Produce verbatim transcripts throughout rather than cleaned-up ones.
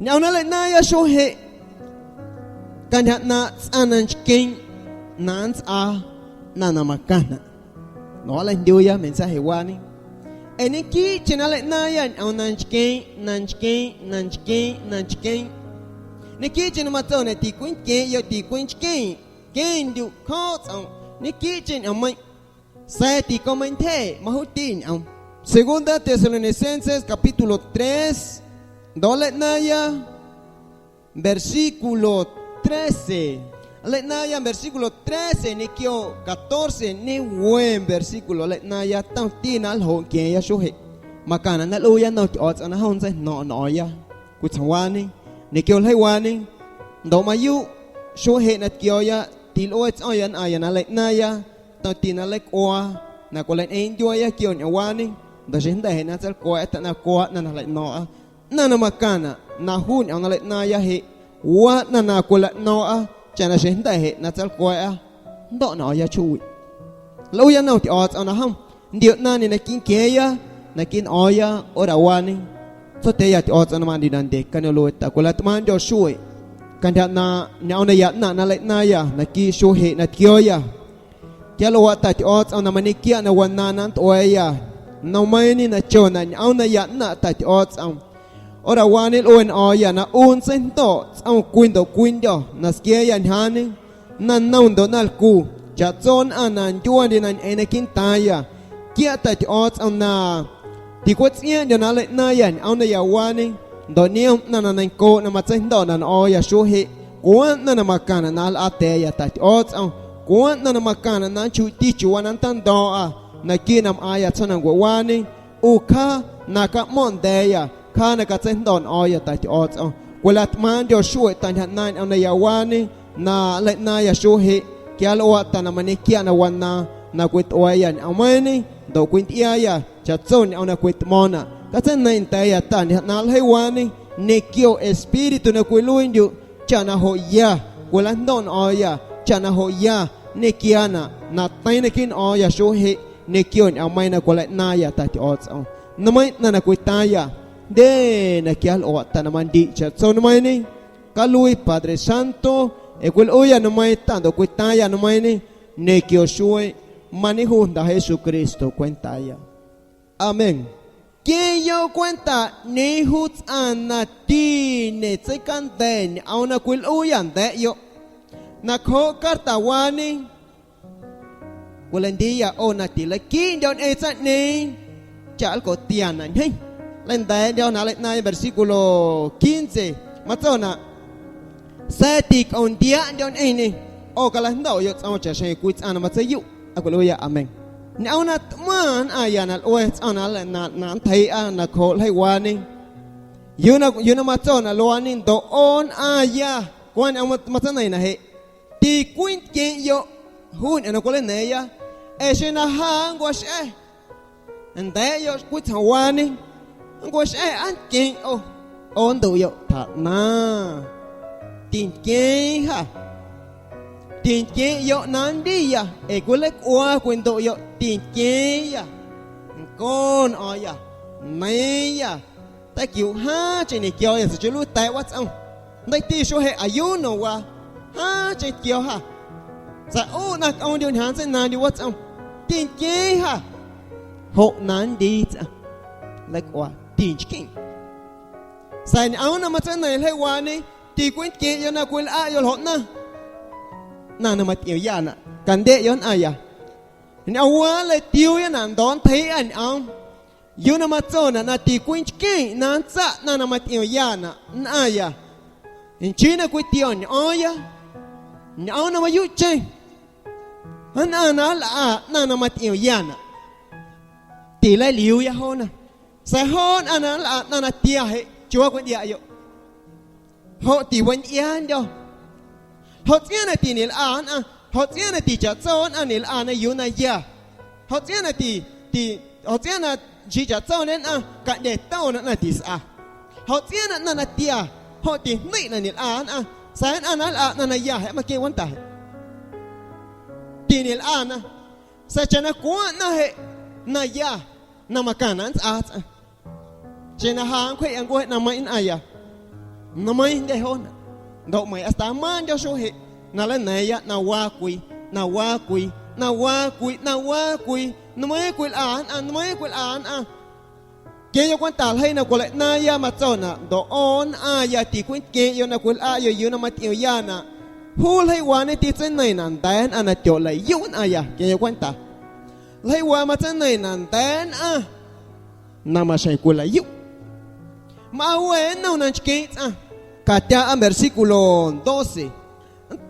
Ñꞌoom na nleiꞌnaaⁿya xuee jeꞌ cantyja ꞌnaaⁿꞌ tsꞌaⁿ na nchqueeⁿ na nntsꞌaa ꞌnaⁿ na macaⁿnaꞌ. Ndoꞌ nleijndyuuya meiⁿ ntsa̱ꞌwaañe. Ee ñequiiꞌcheⁿ na nleiꞌnaaⁿya ñꞌoom na nchqueeⁿ, na nchqueeⁿ, na nchqueeⁿ, na nchqueeⁿ, ñequiiꞌcheⁿ na matsonaꞌ ticweeⁿ nqueⁿꞌyoꞌ, ticweeⁿ nchqueeⁿ, queⁿndyuꞌ, cjooꞌ tsꞌomꞌ, ñequiiꞌcheⁿ ñꞌoommeiⁿꞌ, sa̱a̱ ticomeintyjeeꞌ majuuti ñꞌoom. Segunda Tesalonicenses capítulo tres, ndoꞌ nleiꞌnaaⁿya versículo trece. Nleiꞌnaaⁿya versículo trece ñequio catorce, ñewe versículo nleiꞌnaaⁿya, tomti na nljoꞌ nqua̱a̱ⁿya xuee jeꞌ, macaⁿnaꞌ na nlꞌuuya nnom Tyꞌo̱o̱tsꞌom na jom nntseijno̱o̱ⁿꞌa nꞌo̱o̱ⁿya cwitsjoomwaañe ñequio ljeiiwaañe. Ndoꞌ mayuuꞌ xuee jeꞌ na tquio̱o̱ya tilꞌue tsꞌo̱ⁿya nnꞌaⁿya na nleiꞌnaaⁿya, tomti na nleicꞌuaa na cwilañꞌeeⁿ ndyueeya quio ñꞌoomwaañe, ndoꞌ xeⁿjnda̱ jeꞌ na nntseilcwa̱a̱ꞌa taꞌnaⁿ cwaaꞌ ꞌnaⁿ na jleiꞌno̱o̱ⁿꞌa. Ꞌnaⁿ na macaⁿnaꞌ na juu ñꞌoom na nleiꞌnaaⁿya jeꞌ, waa ꞌnaⁿ na cwilaꞌno̱o̱ⁿꞌa chaꞌna xeⁿjnda̱ jeꞌ na tseilcwa̱a̱ꞌa jndo̱ꞌ nꞌo̱o̱ⁿya chjoowiꞌ. Nlꞌuuya nnom Tyꞌo̱o̱tsꞌom na jom ntioꞌnaaⁿñe naquiiꞌ nquia̱a̱ⁿya, naquiiꞌ nꞌo̱o̱ⁿya horawaañe. Tsotyꞌiiya Tyꞌo̱o̱tsꞌom na maꞌndiꞌ na ndye cañoomꞌluee ta cwilaꞌtꞌmaaⁿꞌndyo̱ xuee cantyja ꞌnaaⁿꞌ ñꞌoom na ya ꞌnaⁿꞌ na nleiꞌnaaⁿya naquiiꞌ xuee jeꞌ na tquio̱o̱ya. Quia nlꞌuaꞌ Ta Tyꞌo̱o̱tsꞌom na mañequiaꞌ na wanaaⁿ na nntꞌua̱a̱ya nomeiiⁿñe na chonaꞌ ñꞌoom na ya ꞌnaⁿꞌ Ta Tyꞌo̱o̱tsꞌom. Horawaañe nlꞌue nꞌo̱o̱ⁿya na ꞌu nntseijndo̱ꞌ tsꞌom cwii ndoꞌ cwiindyô̱ na squia̱a̱ⁿya ñjaaⁿñe, naⁿnom ndoꞌ naⁿlcu, chaꞌtso nnꞌaⁿ na ndyuaandye na ñꞌeeⁿ naquiiꞌntaaⁿya. Quiaꞌ Ta Tyꞌo̱o̱tsꞌom na ticwatsꞌiaaⁿꞌndyo̱ na nleiꞌnaaⁿya ñꞌoom na ya waañe, ndoꞌ niom ꞌnaⁿ na neiⁿncooꞌ na matseijndo̱ꞌ na nꞌo̱o̱ⁿya xuee jeꞌ, cwaaⁿ ꞌnaⁿ na macaⁿnaꞌ na nlꞌaatya̱a̱ya Ta Tyꞌo̱o̱tsꞌom, cwaaⁿ ꞌnaⁿ na macaⁿnaꞌ na nchuuꞌti chiuuwaa na nntando̱o̱ⁿꞌa naquiiꞌ na mꞌaaⁿya tsjoomnancuewaañe. ꞌU cjaa na caꞌmo̱ⁿꞌ nda̱a̱ya, cjaa na catseijndo̱ꞌ nꞌo̱o̱ⁿya Ta Tyꞌo̱o̱tsꞌom, cwilaꞌtꞌmaaⁿꞌndyo̱ xuee Ta ntyja ꞌnaaⁿꞌ ñꞌoom na ya waañe na nleiꞌnaaⁿya xuee jeꞌ. Quia nlꞌuaꞌ Ta na mañequiaꞌ na wanaaⁿ na cwitꞌua̱a̱ya ñꞌoomeiiⁿñe ndoꞌ cwintyꞌiaaya chaꞌtso ñꞌoom na cwitꞌmo̱o̱ⁿnaꞌ. Catseineiⁿ nda̱a̱ya Ta ntyja ꞌnaaⁿꞌ ljeiiwaañe ñequio Espíritu na cwiluiindyuꞌ chaꞌ na joꞌ ya cwilajndo̱ꞌ nꞌo̱o̱ⁿya, chaꞌ na joꞌ ya nñequiaanaꞌ na teiiⁿ naquiiꞌ nꞌo̱o̱ⁿya xuee jeꞌ ñequio ñꞌoommeiiⁿ na cwilaꞌnaaⁿya Ta Tyꞌo̱o̱tsꞌom. Nmeiiⁿ ꞌnaⁿ na cwitaaⁿya jndye na quia nlꞌuaꞌ Ta na mandiꞌ chaꞌtso nmeiiⁿñe. Caluii Padre Santo ee cwilꞌuuya nmeiiⁿ Ta ndoꞌ cwitaaⁿya nmeiiⁿñe ñequio xueeꞌ mañejuu Jnda Jesucristo cwentaaya. Amén. Queⁿyoꞌ cwentaꞌñeeⁿ juu tsꞌaⁿ na tiñetseicanda̱ ñꞌoom na cwilꞌuuyâ nda̱a̱ꞌyoꞌ. Nacjooꞌ cartawaañe cwilaꞌndiiyâ ꞌo na tileiquiiꞌndyo̱ ñꞌeⁿ tsaⁿꞌñeeⁿ chaꞌ nlcoꞌtianaꞌ ñjeeⁿ. Nleinda̱a̱ꞌndyo̱ na nleiꞌnaaⁿya versículo quince, matsonaꞌ: Sa̱a̱ ticꞌomndiaꞌndyo̱ ñꞌeⁿñê, ꞌo calajndoꞌyoꞌ tsꞌoom chaꞌxjeⁿ cwii tsꞌaⁿ na matseiyuꞌ. Aa cwiluiiya amén. Ñꞌoom na tꞌmaⁿ nnꞌaⁿya na lꞌue tsꞌoom na, na, na nntjeiiꞌa nacjooꞌ ljeiiwaañe, yuu na, yuu na matsonaꞌ luaañe: Ndoꞌ ꞌo nnꞌaⁿya, cwaaⁿ ñꞌoom matseineiⁿnaꞌ jeꞌ, ticweeⁿtqueⁿꞌyoꞌ juu ñꞌoom na cwileina̱a̱ⁿya, ee xeⁿ na ja nncuaxꞌa̱ nda̱a̱ꞌyoꞌ cwii tsjoomwaañe, nncuaxꞌa̱ aa nqueⁿ ꞌo, ꞌo nnduꞌyoꞌ tjaꞌnaⁿ. Tinqueeⁿ jâ. Tinqueⁿꞌyoꞌ na nndiya ee cwileicꞌuaa cwinduꞌyoꞌ, tinqueeⁿyâ. Nco nꞌo̱o̱ⁿyâ, neiiⁿyâ. Teiquiuꞌ jaaⁿcheⁿ ñequio̱o̱yâ, sa̱a̱ chawiluu ta̱a̱ꞌ watsꞌom. Jndeiti xuee jeꞌ ayuno waa, jaaⁿcheⁿ tquio jâ. Sa̱a̱ ꞌu ꞌnaⁿ cꞌoomndyuꞌ ñjaaⁿ nntseinaandyuꞌ watsꞌom, tinqueeⁿ jâ. Joꞌ na nndii tsꞌaⁿ, nleicꞌuaa tinchqueⁿꞌ. Sa̱a̱ ñꞌoom na matseineiⁿ ljeiiwaañe, ticweeⁿtqueⁿꞌyoꞌ na cwilꞌaꞌyoꞌ ljoꞌ ꞌnaⁿ, ꞌnaⁿ na matyꞌiomyanaꞌ, candyeꞌyoꞌ nnꞌaⁿya. Ñꞌoomwaaⁿ nleitiuuyânaꞌ ndoꞌ nntjeiiꞌâ ñꞌoom. Yuu na matsonaꞌ na ticweeⁿnchqueⁿꞌ na nntsaꞌ ꞌnaⁿ na matyꞌiomyanaꞌ nnꞌaⁿya, nchii na cwitioñꞌo̱o̱ⁿya ñꞌoom na mayuuꞌcheⁿ nnꞌaⁿ na nlꞌa ꞌnaⁿ na matyꞌiomyanaꞌ, tileiliuuya joona. Sa̱a̱ joo nnꞌaⁿ na nlꞌa ꞌnaⁿ na tia jeꞌ, chiuuwaa cwiꞌndiaꞌyoꞌ? Joꞌ tiweiꞌntyꞌiaandyo̱. Joꞌ tsꞌiaaⁿ na tiñelꞌa nnꞌaⁿ, joꞌ tsꞌiaaⁿ na tichaꞌtso nnꞌaⁿ ñelꞌana yuu na ya, joꞌ tsꞌiaaⁿ na ti, ti, joꞌ tsꞌiaaⁿ na nchii chaꞌtsoñe nnꞌaⁿ caꞌndyetoona nnꞌaⁿ tisꞌa. Joꞌ tsꞌiaaⁿ na ꞌnaⁿ na tia, joꞌ tijndeiꞌ na ñelꞌa nnꞌaⁿ, sa̱a̱ nnꞌaⁿ na nlꞌa ꞌnaⁿ na ya jeꞌ maqueⁿ wanta̱ jeꞌ. Tiñelꞌana. Sa̱a̱ chaꞌna cwaaⁿ ꞌnaⁿ jeꞌ na ya na macaⁿnaꞌ nntsꞌaa tsꞌaⁿ. Xeⁿ na ja nncwjeꞌya ncuee ꞌnaⁿmeiⁿꞌ nnꞌaⁿya, Nmeiiⁿ jndye joonaꞌ. Ndoꞌ meiiⁿ hasta mꞌaaⁿndyo̱ xuee jeꞌ na nlana̱a̱ⁿya na waa cwii, na waa cwii, na waa cwii, na waa cwii, nmeiiⁿ cwilꞌa nnꞌaⁿ, nmeiiⁿ cwilꞌa nnꞌaⁿ. Quia yoꞌ cwenta ljeii na cwilaꞌnaaⁿya matsonaꞌ, ndoꞌ ꞌo nnꞌaⁿya ticweeⁿtqueⁿꞌyoꞌ na cwilꞌaꞌyoꞌ yuu na matyꞌiomyanaꞌ. Juu ljeiiwaañe titseineiⁿnaꞌ nda̱a̱ nnꞌaⁿ na tyoꞌlaꞌyuꞌ nnꞌaⁿya quia yoꞌ cwenta. Ljeiiwaa matseineiⁿnaꞌ nda̱a̱ nnꞌaⁿ na maxjeⁿ cwilaꞌyuꞌ. Mꞌaⁿ we nnom na nchqueeⁿꞌ tsꞌaⁿ, catyaꞌa versículo doce,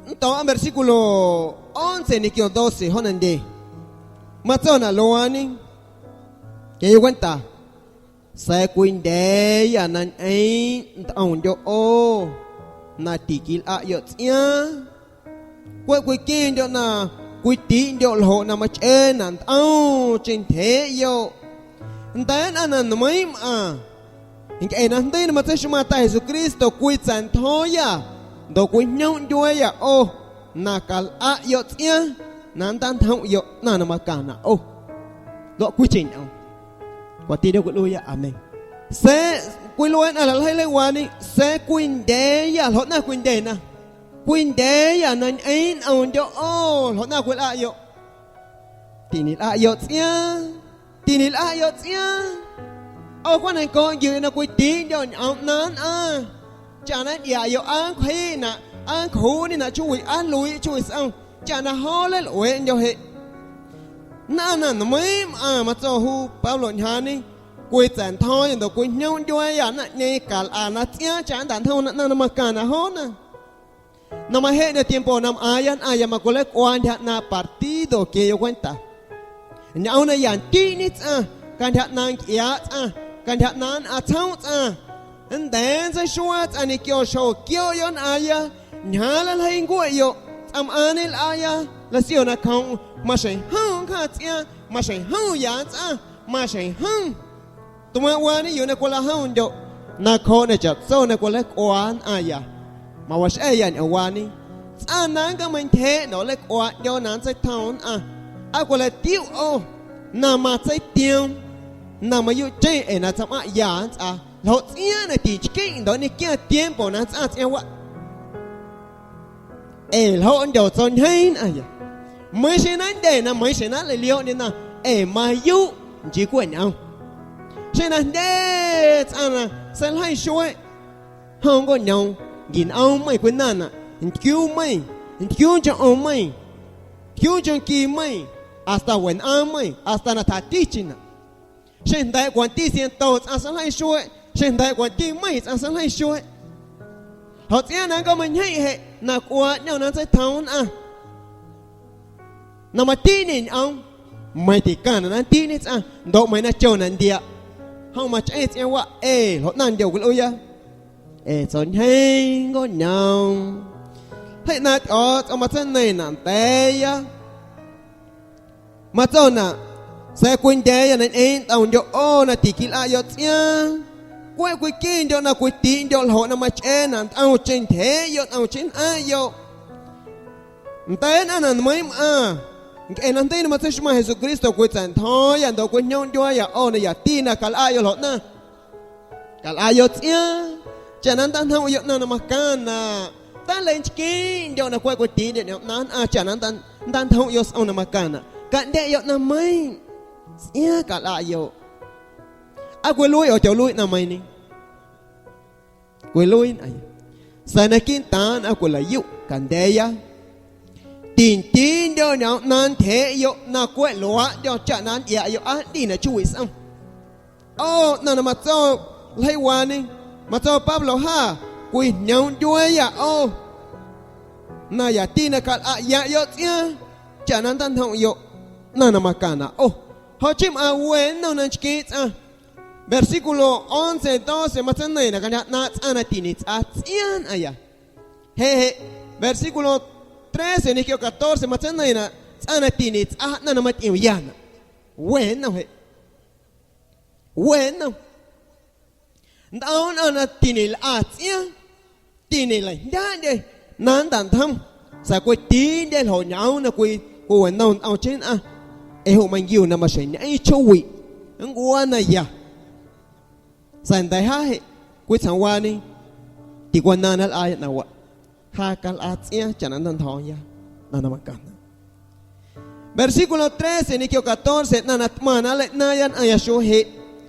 nnto̱o̱ꞌa versículo once ñequio doce joo na ndye. Matsonaꞌ luaañe, quia yoꞌ cwenta, sa̱a̱ cwindya̱a̱yâ na ñꞌeeⁿꞌ ntꞌomndyoꞌ ꞌo na tiquilꞌaꞌyoꞌ tsꞌiaaⁿ. Cweꞌ cwiqueⁿndyoꞌ na cwitiiꞌndyoꞌ ljoꞌ na machꞌeenaꞌ ntꞌomcheⁿ ntyjeeꞌyoꞌ. Nda̱a̱ nnꞌaⁿ na nmeiiⁿꞌ mꞌaⁿ, ncꞌe najndeii na matseixmaⁿ Ta Jesucristo cwitsa̱ꞌntjo̱o̱ⁿyâ ndoꞌ cwijñoomꞌ ndyueeⁿyâ ꞌo na calꞌaꞌyoꞌ tsꞌiaaⁿ na nntaꞌntjomꞌyoꞌ ꞌnaⁿ na macaⁿnaꞌ ꞌo. Luaꞌ cwiicheⁿ ñꞌoom. Cwatindyo cwiluiiya. Amén. Sa̱a̱ cwiluena na ljeii leiwaañe, sa̱a̱ cwindya̱a̱yâ, ljoꞌ ꞌnaⁿ cwindyena. Cwindya̱a̱yâ na ñꞌeeⁿ ntꞌomndyoꞌ ꞌo, ljoꞌ ꞌnaⁿ cwilꞌaꞌyoꞌ. Tiñelꞌaꞌyoꞌ tsꞌiaaⁿ, tiñelꞌaꞌyoꞌ tsꞌiaaⁿ. ꞌO cweꞌ neiⁿncooꞌ nquiuꞌyoꞌ na cwitiiꞌndyoꞌ ñꞌoom ꞌnaaⁿ nnꞌaⁿ, chaꞌ na ntyꞌiaꞌyoꞌ aa nncwjiꞌnaꞌ, aa nncjuꞌñenaꞌ chjoowiꞌ, aa nluiiꞌ chjoowiꞌ sꞌom, chaꞌ na joo nleilꞌueeꞌndyo̱ jeꞌ. Nnꞌaⁿ na nmeiiⁿꞌ mꞌaⁿ, matso juu Pablo ñjaaⁿñe, cwitsa̱ꞌntjo̱o̱ⁿyâ ndoꞌ cwijñoomꞌ ndyueeⁿyâ naⁿꞌñeeⁿ calꞌa na tsꞌiaaⁿ chaꞌ nntaꞌntjomna ꞌnaⁿ na macaⁿnaꞌ joona. Na majeꞌndyo̱ tiempo na mꞌaaⁿya nnꞌaⁿya macwileicꞌuaa ntyja ꞌnaaⁿꞌ partido quia yoꞌ cwenta. Ñꞌoom na ya ntiiꞌñe tsꞌaⁿ, cantyja ꞌnaaⁿꞌ ncꞌiaaꞌ tsꞌaⁿ, cantyja ꞌnaaⁿꞌ nnꞌaⁿ tsjoomꞌ tsꞌaⁿ, nnda̱a̱ nntseixuaa tsꞌaⁿ ñequio xjo quioꞌyoꞌ nnꞌaaⁿya, ñjaaⁿ nleiljeii ncueꞌyoꞌ, tsꞌaⁿmꞌaaⁿñe nlꞌaaya, lasio na cjoomꞌm, maxjeⁿ jom nncjaⁿ tsꞌiaaⁿ, maxjeⁿ jom ya nntsꞌaⁿ, maxjeⁿ jom. Tmaaⁿꞌwaañe yuu na cwilajomndyoꞌ, nacjooꞌ na chaꞌtso na cwileicꞌuaa nnꞌaⁿya, mawaxꞌa̱ya ñꞌoomwaañe. Tsꞌaⁿ na nncjaameintyjeeꞌ ndoꞌ nleicꞌuaaꞌndyo̱ na nntseitjoom nnꞌaⁿ, aa cwilatiuꞌ ꞌo na matseitioom, na mayuuꞌcheⁿ ee na tsaⁿmꞌaⁿꞌ ya nntsꞌaa, ljoꞌ tsꞌiaaⁿ na tinchqueⁿꞌ ndoꞌ nñequiaaⁿ tiempo na nntsꞌaⁿ tsꞌiaaⁿwaꞌ. Ee ljoꞌ nndyo tsoñjeeⁿ nnꞌaⁿya. Meiiⁿ xeⁿ na nndye na meiiⁿ xeⁿ na nleilioꞌndyena, ee mayuuꞌ nchii cweꞌ ñꞌoom. Xeⁿ na jndye tsꞌaⁿ na seiljeiⁿ xueeꞌ, jom ncoꞌñoom, nquinꞌoom meiⁿ cwinaⁿnaꞌ, ntquiuu meiⁿ, ntquiuuncho ꞌom meiⁿ, ntquiuuncho nqui meiⁿ, hasta wenꞌaaⁿ meiⁿ, hasta na tjaticheⁿnaꞌ. Xeⁿ jnda̱a̱ꞌ cwanti ciento tsꞌaⁿ seiljeiⁿ xueeꞌ, xeⁿ jnda̱a̱ꞌ cwanti meiⁿ tsꞌaⁿ seiljeiⁿ xueeꞌ. Joꞌ tsꞌiaaⁿ na nncjaameiⁿñjeⁿꞌ jeꞌ na cꞌuaaꞌ ꞌñom na nntseitjoom nnꞌaⁿ na matiiꞌñe ñꞌoom, meiⁿ ticaⁿnaꞌ na nntiiꞌñe tsꞌaⁿ, ndoꞌ meiⁿ na cho na ndiaꞌ, jom machꞌeⁿ tsꞌiaaⁿwaꞌ ee ljoꞌ ꞌnaⁿ ndyo cwilꞌuuya. Ee tsoñjeeⁿ ncoꞌñoom. Jeꞌ na Tyꞌo̱o̱tsꞌom matseineiⁿnaꞌ nda̱a̱ya. Matsonaꞌ, sa̱a̱ cwindya̱a̱yâ na ñꞌeeⁿ ntꞌomndyoꞌ ꞌo na tiquilꞌaꞌyoꞌ tsꞌiaaⁿ. Cweꞌ cwiquindyoꞌ na cwitiiꞌndyoꞌ ljoꞌ na machꞌeenaꞌ ntꞌomcheⁿ ntyjeeꞌyoꞌ, ntꞌomcheⁿ nnꞌaⁿꞌyoꞌ. Nda̱a̱ nnꞌaⁿ na nmeiiⁿ mꞌaⁿ, ncꞌe najndeii na matseixmaⁿ Jesucristo cwitsa̱ꞌntjo̱o̱ⁿyâ ndoꞌ cwijñoomꞌ ndyueeⁿyâ ꞌo na yati na calꞌaꞌyoꞌ ljoꞌ ꞌnaⁿ. Calꞌaꞌyoꞌ tsꞌiaaⁿ chaꞌ na nntaꞌjomꞌyoꞌ ꞌnaⁿ na macaⁿnaꞌ. Taleiñnchquiindyoꞌ na cweꞌ cwitiiꞌndyoꞌ ñꞌoom ꞌnaaⁿ nnꞌaⁿ chaꞌ na nnta-, nntaꞌjomꞌyoꞌ sꞌom na macaⁿnaꞌ. Caꞌndyeꞌyoꞌ ꞌnaⁿmeiⁿꞌ, tsꞌiaaⁿ calꞌaꞌyoꞌ. Aa cwiluiiꞌ oo tyooluiiꞌ ꞌnaⁿmeiiⁿñe? Cwiluiiꞌ nnꞌaⁿya. Sa̱a̱ naquiiꞌntaaⁿ nnꞌaⁿ cwilaꞌyuꞌ candya̱a̱ya. Tindiindyoꞌ ñꞌoom ꞌnaaⁿ ntyjeeꞌyoꞌ na cweꞌ luaaꞌndyo̱ chaꞌ na nntyꞌiaꞌyoꞌ aa ꞌndinaꞌ chjoowiꞌ sꞌom. ꞌO ꞌnaⁿ na matso ljeiiwaañe, matso Pablo: Ja cwijñoomꞌ ndyueeⁿyâ ꞌo na yati na calꞌaꞌyaꞌyoꞌ tsꞌiaaⁿ chaꞌ na nntaꞌjomꞌyoꞌ ꞌnaⁿ na macaⁿnaꞌ ꞌo. Joꞌ chii mꞌaⁿ we nnom na nchquiiⁿꞌ tsꞌaⁿ, versículo once, doce matseineiⁿnaꞌ cantyja ꞌnaaⁿꞌ tsꞌaⁿ na tiñetsꞌaa tsꞌiaaⁿ nnꞌaⁿya. Jeꞌ jeꞌ, versículo trece ñequio catorce matseineiⁿnaꞌ tsꞌaⁿ na tiñetsꞌaa ꞌnaⁿ na matyꞌiomyanaꞌ. We nnom jeꞌ. We nnom. Ntꞌom nnꞌaⁿ na tiñelꞌa tsꞌiaaⁿ, tiñeleijndyaaꞌndye na nntaꞌntjom, sa̱a̱ cweꞌtiindye ljoꞌ ñꞌoom na cwi-, cwiwenom ntꞌomcheⁿ nnꞌaⁿ, ee joꞌ manquiu na maxjeⁿ ñꞌeⁿ chjoowiꞌ nncuaa na ya. Sa̱a̱ nda̱jaa jeꞌ cwitsjoomwaañe, Ticwanaaⁿ na nlꞌaaya ꞌnaⁿwaꞌ. Ja calꞌa tsꞌiaaⁿ chaꞌna na nntantjo̱o̱ⁿya ꞌnaⁿ na macaⁿnaꞌ. Versículo trece ñequio catorce, ꞌnaⁿ na tꞌmaⁿ na nleiꞌnaaⁿya nnꞌaⁿya xuee jeꞌ,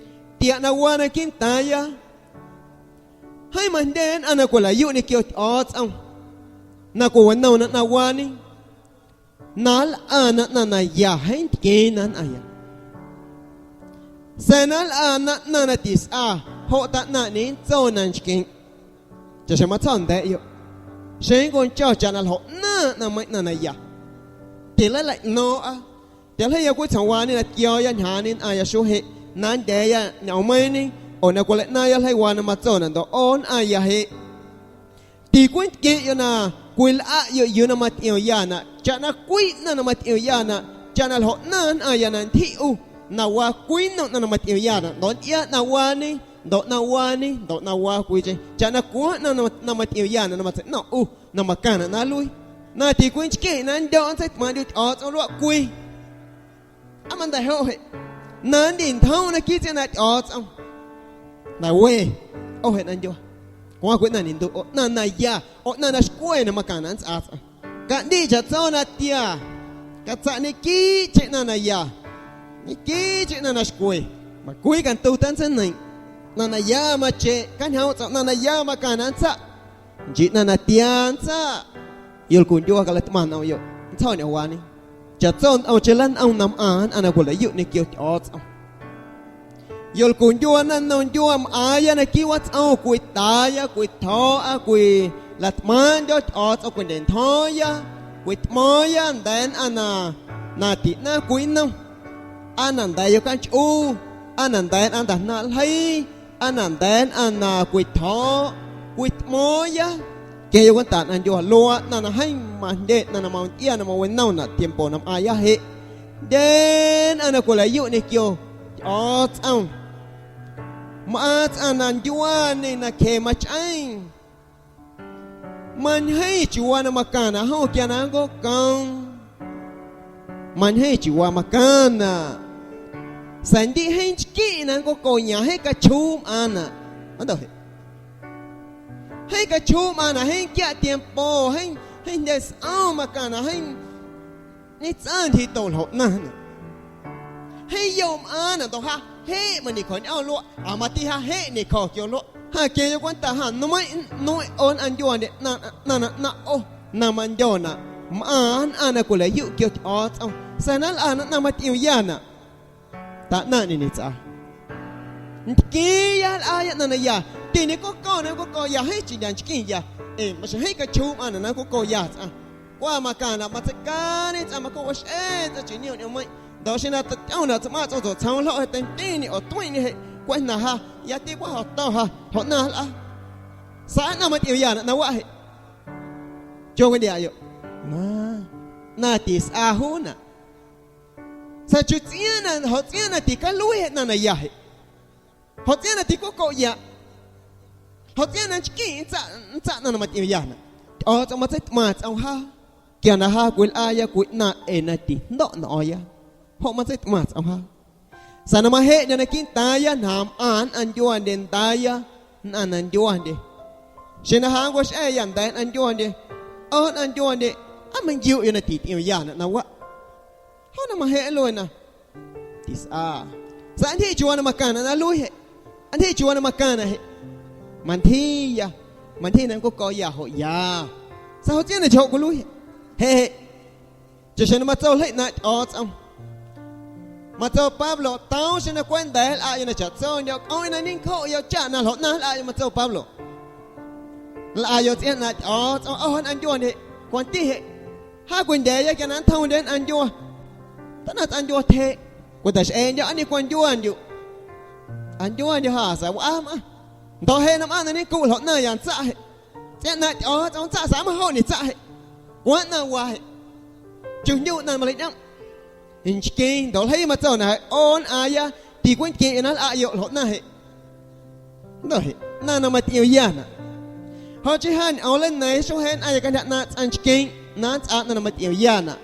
tiaꞌ na waa naquiiꞌ ntaaⁿya. Jeeⁿ majndye nnꞌaⁿ na cwilaꞌyuꞌ ñequio Tyꞌo̱o̱tsꞌom na cwiwinoom na ꞌnaⁿwaañe, na nlꞌana ꞌnaⁿ na ya jeeⁿ ntqueeⁿna nnꞌaⁿya. Sa̱a̱ na nlꞌana ꞌnaⁿ na tisꞌa, joꞌ taꞌnaⁿꞌñe nntso na nchqueⁿꞌ. Chaꞌxjeⁿ matsjo̱ꞌ nda̱a̱ꞌyoꞌ, xeⁿ nncuꞌncho chaꞌ na ljoꞌ ꞌnaaⁿꞌ ꞌnaⁿmeiⁿꞌ ꞌnaⁿ na ya, tileileiꞌno̱o̱ⁿꞌa. Tialjeiya cwii tsjo̱o̱waañe na tquio̱o̱ya ñjaaⁿñe nnꞌaⁿya xuee jeꞌ na nndya̱a̱ya ñꞌoommeiiⁿñe, oo na cwileiꞌnaaⁿya ljeiiwaa na matsonaꞌ ndoꞌ ꞌo nnꞌaⁿya jeꞌ. Ticweeꞌntqueⁿꞌyoꞌ na cwilꞌaꞌyoꞌ yuu na matyꞌiomyanaꞌ, chaꞌna cwii ꞌnaⁿ na matyꞌiomyanaꞌ, chaꞌna ljoꞌ ꞌnaaⁿ nnꞌaⁿya na ntyjiꞌ ꞌu na waa cwii nnom ꞌnaⁿ na matyꞌiomyanaꞌ, ndoꞌ ntyꞌiaa ꞌnaⁿwaañe, ndoꞌ ꞌnaⁿwaañe, ndoꞌ ꞌnaⁿwaa cwiicheⁿ, chaꞌna cwaaⁿ ꞌnaⁿ na, na matyꞌiomyanaꞌ na matseiꞌno̱ⁿꞌ ꞌu na macaⁿnaꞌ na nluii, na ticweeꞌnchqueⁿꞌ na nndyo̱ nntseitꞌmaaⁿꞌndyuꞌ Tyꞌo̱o̱tsꞌom luaꞌ cwii. Aa majndeiꞌ joꞌ jeꞌ na nndintjoomꞌ naquiiꞌ tsꞌiaaⁿ na Tyꞌo̱o̱tsꞌom. Na we, ꞌo jeꞌ na ndyuaa. Cwaaⁿ cwii ꞌnaⁿ ñenduꞌ, ꞌo ꞌnaⁿ na ya, ꞌo ꞌnaⁿ na xcwe na macaⁿnaꞌ nntsꞌaa tsꞌaⁿ. Caꞌndiꞌ chaꞌtso na tia, catsaꞌ ñequiiꞌcheⁿ ꞌnaⁿ na ya, ñequiiꞌcheⁿ ꞌnaⁿ na xcwe, macwii cantu tantseineiⁿꞌ. Ꞌnaⁿ na ya macheꞌ cañjoomꞌ tsꞌom, ꞌnaⁿ na ya macaⁿnaꞌ nntsaꞌ. Nchii ꞌnaⁿ na tia nntsaꞌ, yolcundyua calaꞌtꞌmaⁿ nꞌomꞌyoꞌ, ntsjo̱ꞌ ñꞌoomwaañe. Chaꞌtso ntꞌomcheⁿ lanꞌom na mꞌaⁿ nnꞌaⁿ na cwilaꞌyuꞌ ñequio Tyꞌo̱o̱tsꞌom. Yolcundyua naⁿnomndyua mꞌaaⁿya naquiiꞌ watsꞌom, cwitaaya, cwitjo̱o̱ꞌa, cwilaꞌtꞌmaaⁿꞌndyo̱ Tyꞌo̱o̱tsꞌom, cwindyeꞌntyjo̱o̱ⁿya, cwitꞌmo̱o̱ⁿya nda̱a̱ nnꞌaⁿ na, na tiꞌnaⁿ cwii nnom. Aa na nda̱a̱ yocanchꞌu, aa na nda̱a̱ nnꞌaⁿ ndajnaaⁿꞌ ljeii, aa na nda̱a̱ nnꞌaⁿ na cwitjo̱o̱ꞌ, cwitꞌmo̱o̱ⁿya, quia yocantaꞌ na ndyuaa luaaꞌ ꞌnaⁿ na jeeⁿ majndye ꞌnaⁿ na mantyꞌia na mawinomnaꞌ tiempo na mꞌaaⁿya jeꞌ. Jndye nnꞌaⁿ na cwilaꞌyuꞌ ñequio Tyꞌo̱o̱tsꞌom, mꞌaaⁿ tsꞌaⁿ na ndyuaañe na cje machꞌeⁿ. Mañjeeⁿ chiuuwaa na macaⁿnaꞌ jom quia na nncoꞌcoom. Mañjeeⁿ chiuuwaa macaⁿnaꞌ. Sa̱a̱ ndiꞌ jeeⁿ nchquiꞌ na nncoꞌcoya jeeⁿ cachjuu mꞌaaⁿnaꞌ. Ando jeꞌ. Jeeⁿ cachjuu mꞌaaⁿnaꞌ, jeeⁿ quiaꞌ tiempo, jeeⁿ, jeeⁿ jndye sꞌom macaⁿnaꞌ, jeeⁿ ñetsꞌaⁿ ntyjitom ljoꞌ ꞌnaⁿnaꞌ. Jeeⁿ yoꞌ mꞌaaⁿnaꞌ ndoꞌ ja jeꞌ mañeꞌcjo̱ñꞌo̱ⁿ luaꞌ, aa mati ja jeꞌ ñeꞌcjo̱ quio luaꞌ. Ja quia yoꞌ cwenta ja nmeiⁿꞌ nmeiⁿꞌ ꞌo nnꞌaⁿ ndyuaandye ꞌnaⁿ, ꞌnaⁿ na ꞌnaⁿꞌ ꞌo na mandyo̱naꞌ mꞌaaⁿ nnꞌaⁿ na cwilaꞌyuꞌ quio Tyꞌo̱o̱tsꞌom, sa̱a̱ na nlꞌana ꞌnaⁿ matyꞌiomyanaꞌ. Taꞌnaⁿꞌñe ñetsꞌaa. Ntqueeⁿya nlꞌaaya ꞌnaⁿ na ya, tiñeꞌco̱co̱ na nncoꞌco̱ya jeeⁿcheⁿndyaꞌ nchquiya, ee maxjeⁿ jeeⁿ cachjuu mꞌaaⁿnaꞌ na nncoꞌco̱ya tsꞌaⁿ. Cwa macaⁿnaꞌ matseicaañe tsꞌaⁿ, macoꞌwaxꞌee tsꞌaⁿ chiuu niom ñꞌoommeiⁿꞌ, ndoꞌ xeⁿ na teiꞌñomnaꞌ tsumaⁿ tsꞌom tsuaꞌ tsjoom ljoꞌ teintiiñe oo tueeⁿꞌñe jeꞌ, cweꞌ jnaⁿ ja, yati cweꞌ jo̱to̱ ja, joꞌ ꞌnaⁿ nlꞌaa. Sa̱a̱ ꞌnaⁿ matyꞌiomyanaꞌ na waꞌ jeꞌ. Chondiaꞌyoꞌ, ma, ꞌnaⁿ tisꞌa juunaꞌ. Sa̱a̱ chu tsꞌiaaⁿ na, joꞌ tsꞌiaaⁿ na ticaluii jeꞌ ꞌnaⁿ na ya jeꞌ. Joꞌ tsꞌiaaⁿ na ticocoꞌya. Joꞌ tsꞌiaaⁿ na nchquiꞌ nntsaꞌ, nntsaꞌ ꞌnaⁿ na matyꞌiomyanaꞌ. Tyꞌo̱o̱tsꞌom matseitꞌmaaⁿ tsꞌom jaa, quia na jaa cwilꞌaaya cwii ꞌnaⁿ ee na tijndo̱ꞌ nꞌo̱o̱ⁿya. Joꞌ matseitꞌmaaⁿ tsꞌom jaa. Sa̱a̱ na majeꞌndyo̱ naquiiꞌ ntaaⁿya, njaaⁿ mꞌaⁿ nnꞌaⁿ ndyuaandye ndaaya nnꞌaⁿ na ndyuaandye. Xeⁿ na ja nncuaxꞌa̱ya nda̱a̱ nnꞌaⁿ ndyuaandye, ꞌo nnꞌaⁿ ndyuaandye, aa manquiuꞌyoꞌ na tityꞌiomyanaꞌ na waꞌ. Joona majeꞌ nluena. Tisꞌa. Sa̱a̱ ntyjiꞌ chiuuwaa na macaⁿnaꞌ na nluii jeꞌ. Ntyjiꞌ chiuuwaa na macaⁿnaꞌ jeꞌ. Mantyjiiya. Mantyji na nncoꞌco̱ya joꞌ ya. Sa̱a̱ joꞌ tsꞌiaaⁿ na nchjoꞌ cwiluii jeꞌ. Jeꞌ jeꞌ. Chaꞌxjeⁿ na matso ljeii ꞌnaaⁿꞌ Tyꞌo̱o̱tsꞌom. Matso Pablo, toom xeⁿ na cweꞌ nda̱a̱ nlꞌaꞌyoꞌ na chaꞌtsondyo̱ cꞌoomꞌ na ñencjoꞌyoꞌ chaꞌ na ljoꞌ ꞌnaⁿ nlꞌaꞌyoꞌ, matso Pablo. Nlꞌayoꞌ tsꞌiaaⁿ ꞌnaaⁿꞌ Tyꞌo̱o̱tsꞌom, ꞌo nnꞌaⁿ ndyuaandye, cwanti jeꞌ. Jaa cwindya̱a̱ya quia na nntjomndye nnꞌaⁿ ndyuaa. Tana tsꞌaⁿ ndyuaa tyjeꞌ, cwitaxꞌeeꞌndyo̱ aa ñeꞌcwandyuaandyuꞌ. Aa ndyuaandyo̱ ja sa̱a̱ wꞌaa mꞌaⁿ. Ndoꞌ jeꞌ na mꞌaaⁿ na ñencjuꞌ ljoꞌ ꞌnaⁿya ntsaꞌ jeꞌ. Tsꞌiaaⁿ ꞌnaaⁿꞌ Tyꞌo̱o̱tsꞌom ntsaꞌ sa̱a̱ majoꞌñe tsaꞌ jeꞌ. Cwaaⁿ ꞌnaⁿ waa jeꞌ. Chujndyuꞌ ꞌnaⁿ maleiñꞌoomꞌ. Nchqueeⁿ ndoꞌ ljeii matsonaꞌ jeꞌ ꞌo nnꞌaaⁿya ticueeⁿtquieⁿꞌyoꞌ na nlꞌaꞌyoꞌ ljoꞌ ꞌnaⁿ jeꞌ. Ndoꞌ jeꞌ ꞌnaⁿ na matyꞌiomyanaꞌ. Joꞌ chii ja ñꞌoom nleina̱a̱ⁿ xuee jeꞌ nnꞌaⁿya cantyja ꞌnaaⁿꞌ tsꞌaⁿ nchqueeⁿ na nntsꞌaa ꞌnaⁿ na matyꞌiomyanaꞌ.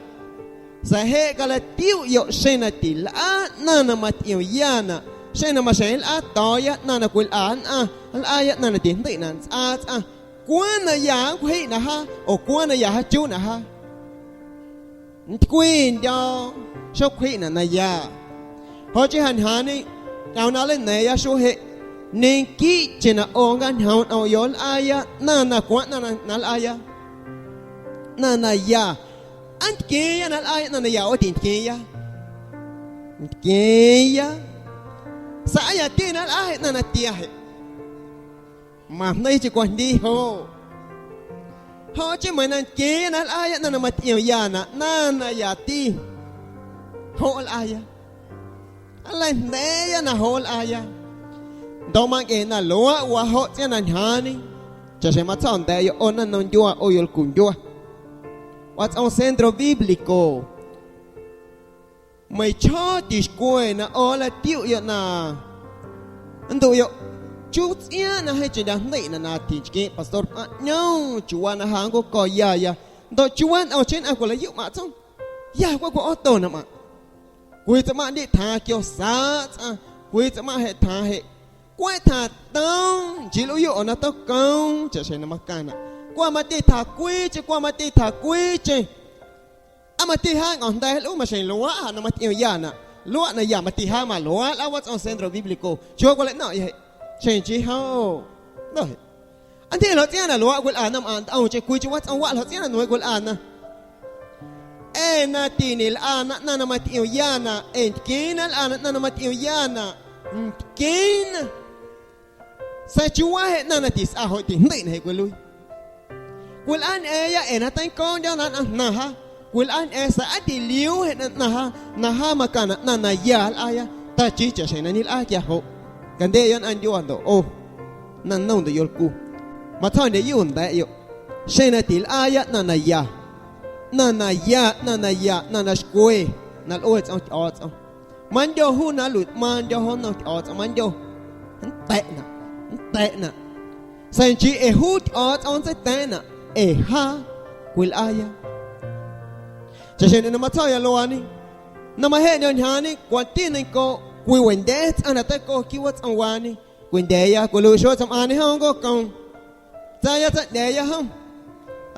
Sa̱a̱ jeꞌ calatiuꞌyoꞌ xeⁿ na tilꞌaa ꞌnaⁿ na matyꞌiomyanaꞌ, xeⁿ na maxjeⁿ nlꞌaato̱o̱ⁿya ꞌnaⁿ na cwilꞌa nnꞌaⁿ, nlꞌaaya ꞌnaⁿ na tijndeiꞌnaꞌ ntsꞌaa tsꞌaⁿ, ¿Cwaaⁿ na ya nncwjiꞌnaꞌ jaa oo cwaaⁿ na ya jaachuuꞌnaꞌ jaa? Ntycwindyo̱ xocwjiꞌnaꞌ na ya. Joꞌ chii ja ñjaaⁿñe ñꞌoom na nleina̱a̱ⁿya xuee jeꞌ, ñequiiꞌcheⁿ na ꞌo nncjaañjoomꞌ nꞌomꞌyoꞌ nlꞌaaya ꞌnaⁿ na cwaaⁿ ꞌnaⁿ na, na nlꞌaaya. Ꞌnaⁿ na ya, ¿aa ntquieeⁿya na nlꞌaaya ꞌnaⁿ na ya oo tintquieeⁿya? Ntquieeⁿya. Sa̱a̱ aa yati na nlꞌaa jeꞌ ꞌnaⁿ na tia jeꞌ? Majndeiicheⁿ cwajndii joꞌ. Joꞌ chii meiiⁿ na nqueeⁿya na nlꞌaaya ꞌnaⁿ na matyꞌiomyanaꞌ ꞌnaⁿ na yati, joꞌ nlꞌaaya. Nleijndeiiya na joꞌ nlꞌaaya. Ndoꞌ mancꞌe na luaaꞌ waa joꞌ tsꞌiaaⁿ na ñjaaⁿñe, chaꞌxjeⁿ matsjo̱ꞌ nda̱a̱ꞌyoꞌ ꞌo naⁿnom ndyuaa ꞌo yolcundyua. Watsꞌom Centro Bíblico. Meiⁿchjoo tixcwe na ꞌo nlatiuꞌyoꞌ na nnduꞌyoꞌ chuu tsꞌiaaⁿ na jeeⁿcheⁿ ndyaꞌ jndeiꞌnaꞌ na tinchqueeⁿ pastor mꞌaⁿꞌ ꞌñom chiuuwaa na ja nnco̱co̱yaya, ndoꞌ chiuuwaa ntꞌomcheⁿ nnꞌaⁿ cwilaꞌyuꞌ maꞌaⁿ tsjoom. Ya cweꞌ cwiꞌo̱o̱to na mꞌaⁿꞌ. Cwii tsaⁿꞌmaⁿꞌ ndiꞌ tjaaⁿ quio saaꞌ tsꞌaⁿ, cwii tsaⁿꞌmaⁿꞌ jeꞌ tjaaⁿ jeꞌ cweꞌ tjaaⁿ toom, nchii nlꞌuuyoꞌ na tocoom chaꞌxjeⁿ na macaⁿnaꞌ. Cwa mati tjaa cwiicheⁿ, cwa mati tjaa cwiicheⁿ. Aa mati jaa nꞌo̱ⁿjnda̱ nlꞌuu maxjeⁿ luaaꞌ ja na matyꞌiomyanaꞌ. Luaꞌ na ya mati jaa maluaaꞌ lꞌaa watsꞌom Centro Bíblico. Chiuuwaa cwilaꞌno̱ⁿꞌya jeꞌ? Xjeⁿ nchii jom. Ndoꞌ jeꞌ. Aa ntyji ljoꞌ tsꞌiaaⁿ na luaaꞌ cwilꞌana mꞌaⁿ ntꞌomcheⁿ cwii chii watsꞌom waꞌ ljoꞌ tsꞌiaaⁿ na nueeⁿ cwilꞌana. Ee na tiñelꞌana ꞌnaⁿ na matyꞌiomyanaꞌ, ee ntqueeⁿna nlꞌana ꞌnaⁿ na matyꞌiomyanaꞌ, ntqueeⁿna. Sa̱a̱ chiuuwaa jeꞌ ꞌnaⁿ na tisꞌa joꞌ tijndeiꞌnaꞌ jeꞌ cwiluii. Cwilꞌaañꞌa̱a̱ⁿya ee na teicoondyo̱ na nnꞌaⁿ jnaⁿ jaa. Cwilꞌaañꞌa̱a̱ⁿ sa̱a̱ aa tiliuu jeꞌ na ꞌnaⁿ jaa, na jaa macaⁿnaꞌ ꞌnaⁿ na ya nlꞌaaya, tachii chaꞌxjeⁿ na ñelꞌaa quia joꞌ. Candyeꞌyoꞌ nnꞌaⁿndyuaa ndoꞌ ꞌo, naⁿnom ndoꞌ yolcu, matsjo̱ꞌ ndyeꞌyu nda̱a̱ꞌyoꞌ. Xeⁿ na tilꞌaaya ꞌnaⁿ na ya, ꞌnaⁿ na ya, ꞌnaⁿ na ya, ꞌnaⁿ na xcwe na lꞌue tsꞌom Tyꞌo̱o̱tsꞌom, mandyo juu na nluiꞌtꞌmaaⁿndyo̱ jo nnom Tyꞌo̱o̱tsꞌom, mandyo nnta̱ꞌnaꞌ, nnta̱ꞌnaꞌ. Sa̱a̱ nchii ee juu Tyꞌo̱o̱tsꞌom nntseita̱a̱ꞌnaꞌ ee jaa cwilꞌaaya. Chaꞌxjeⁿ na matsjo̱ya luaañe, na majeꞌndyo̱ ñjaaⁿñe cwanti neiⁿncooꞌ cwii wendya̱a̱ tsꞌaⁿ na teico quiiꞌ watsꞌomwaañe, cwindya̱a̱ya cwiluiꞌ xueeꞌ tsaⁿmꞌaaⁿñe jom nncoꞌcoom. Tsaaya tsaⁿꞌndya̱a̱ya jom.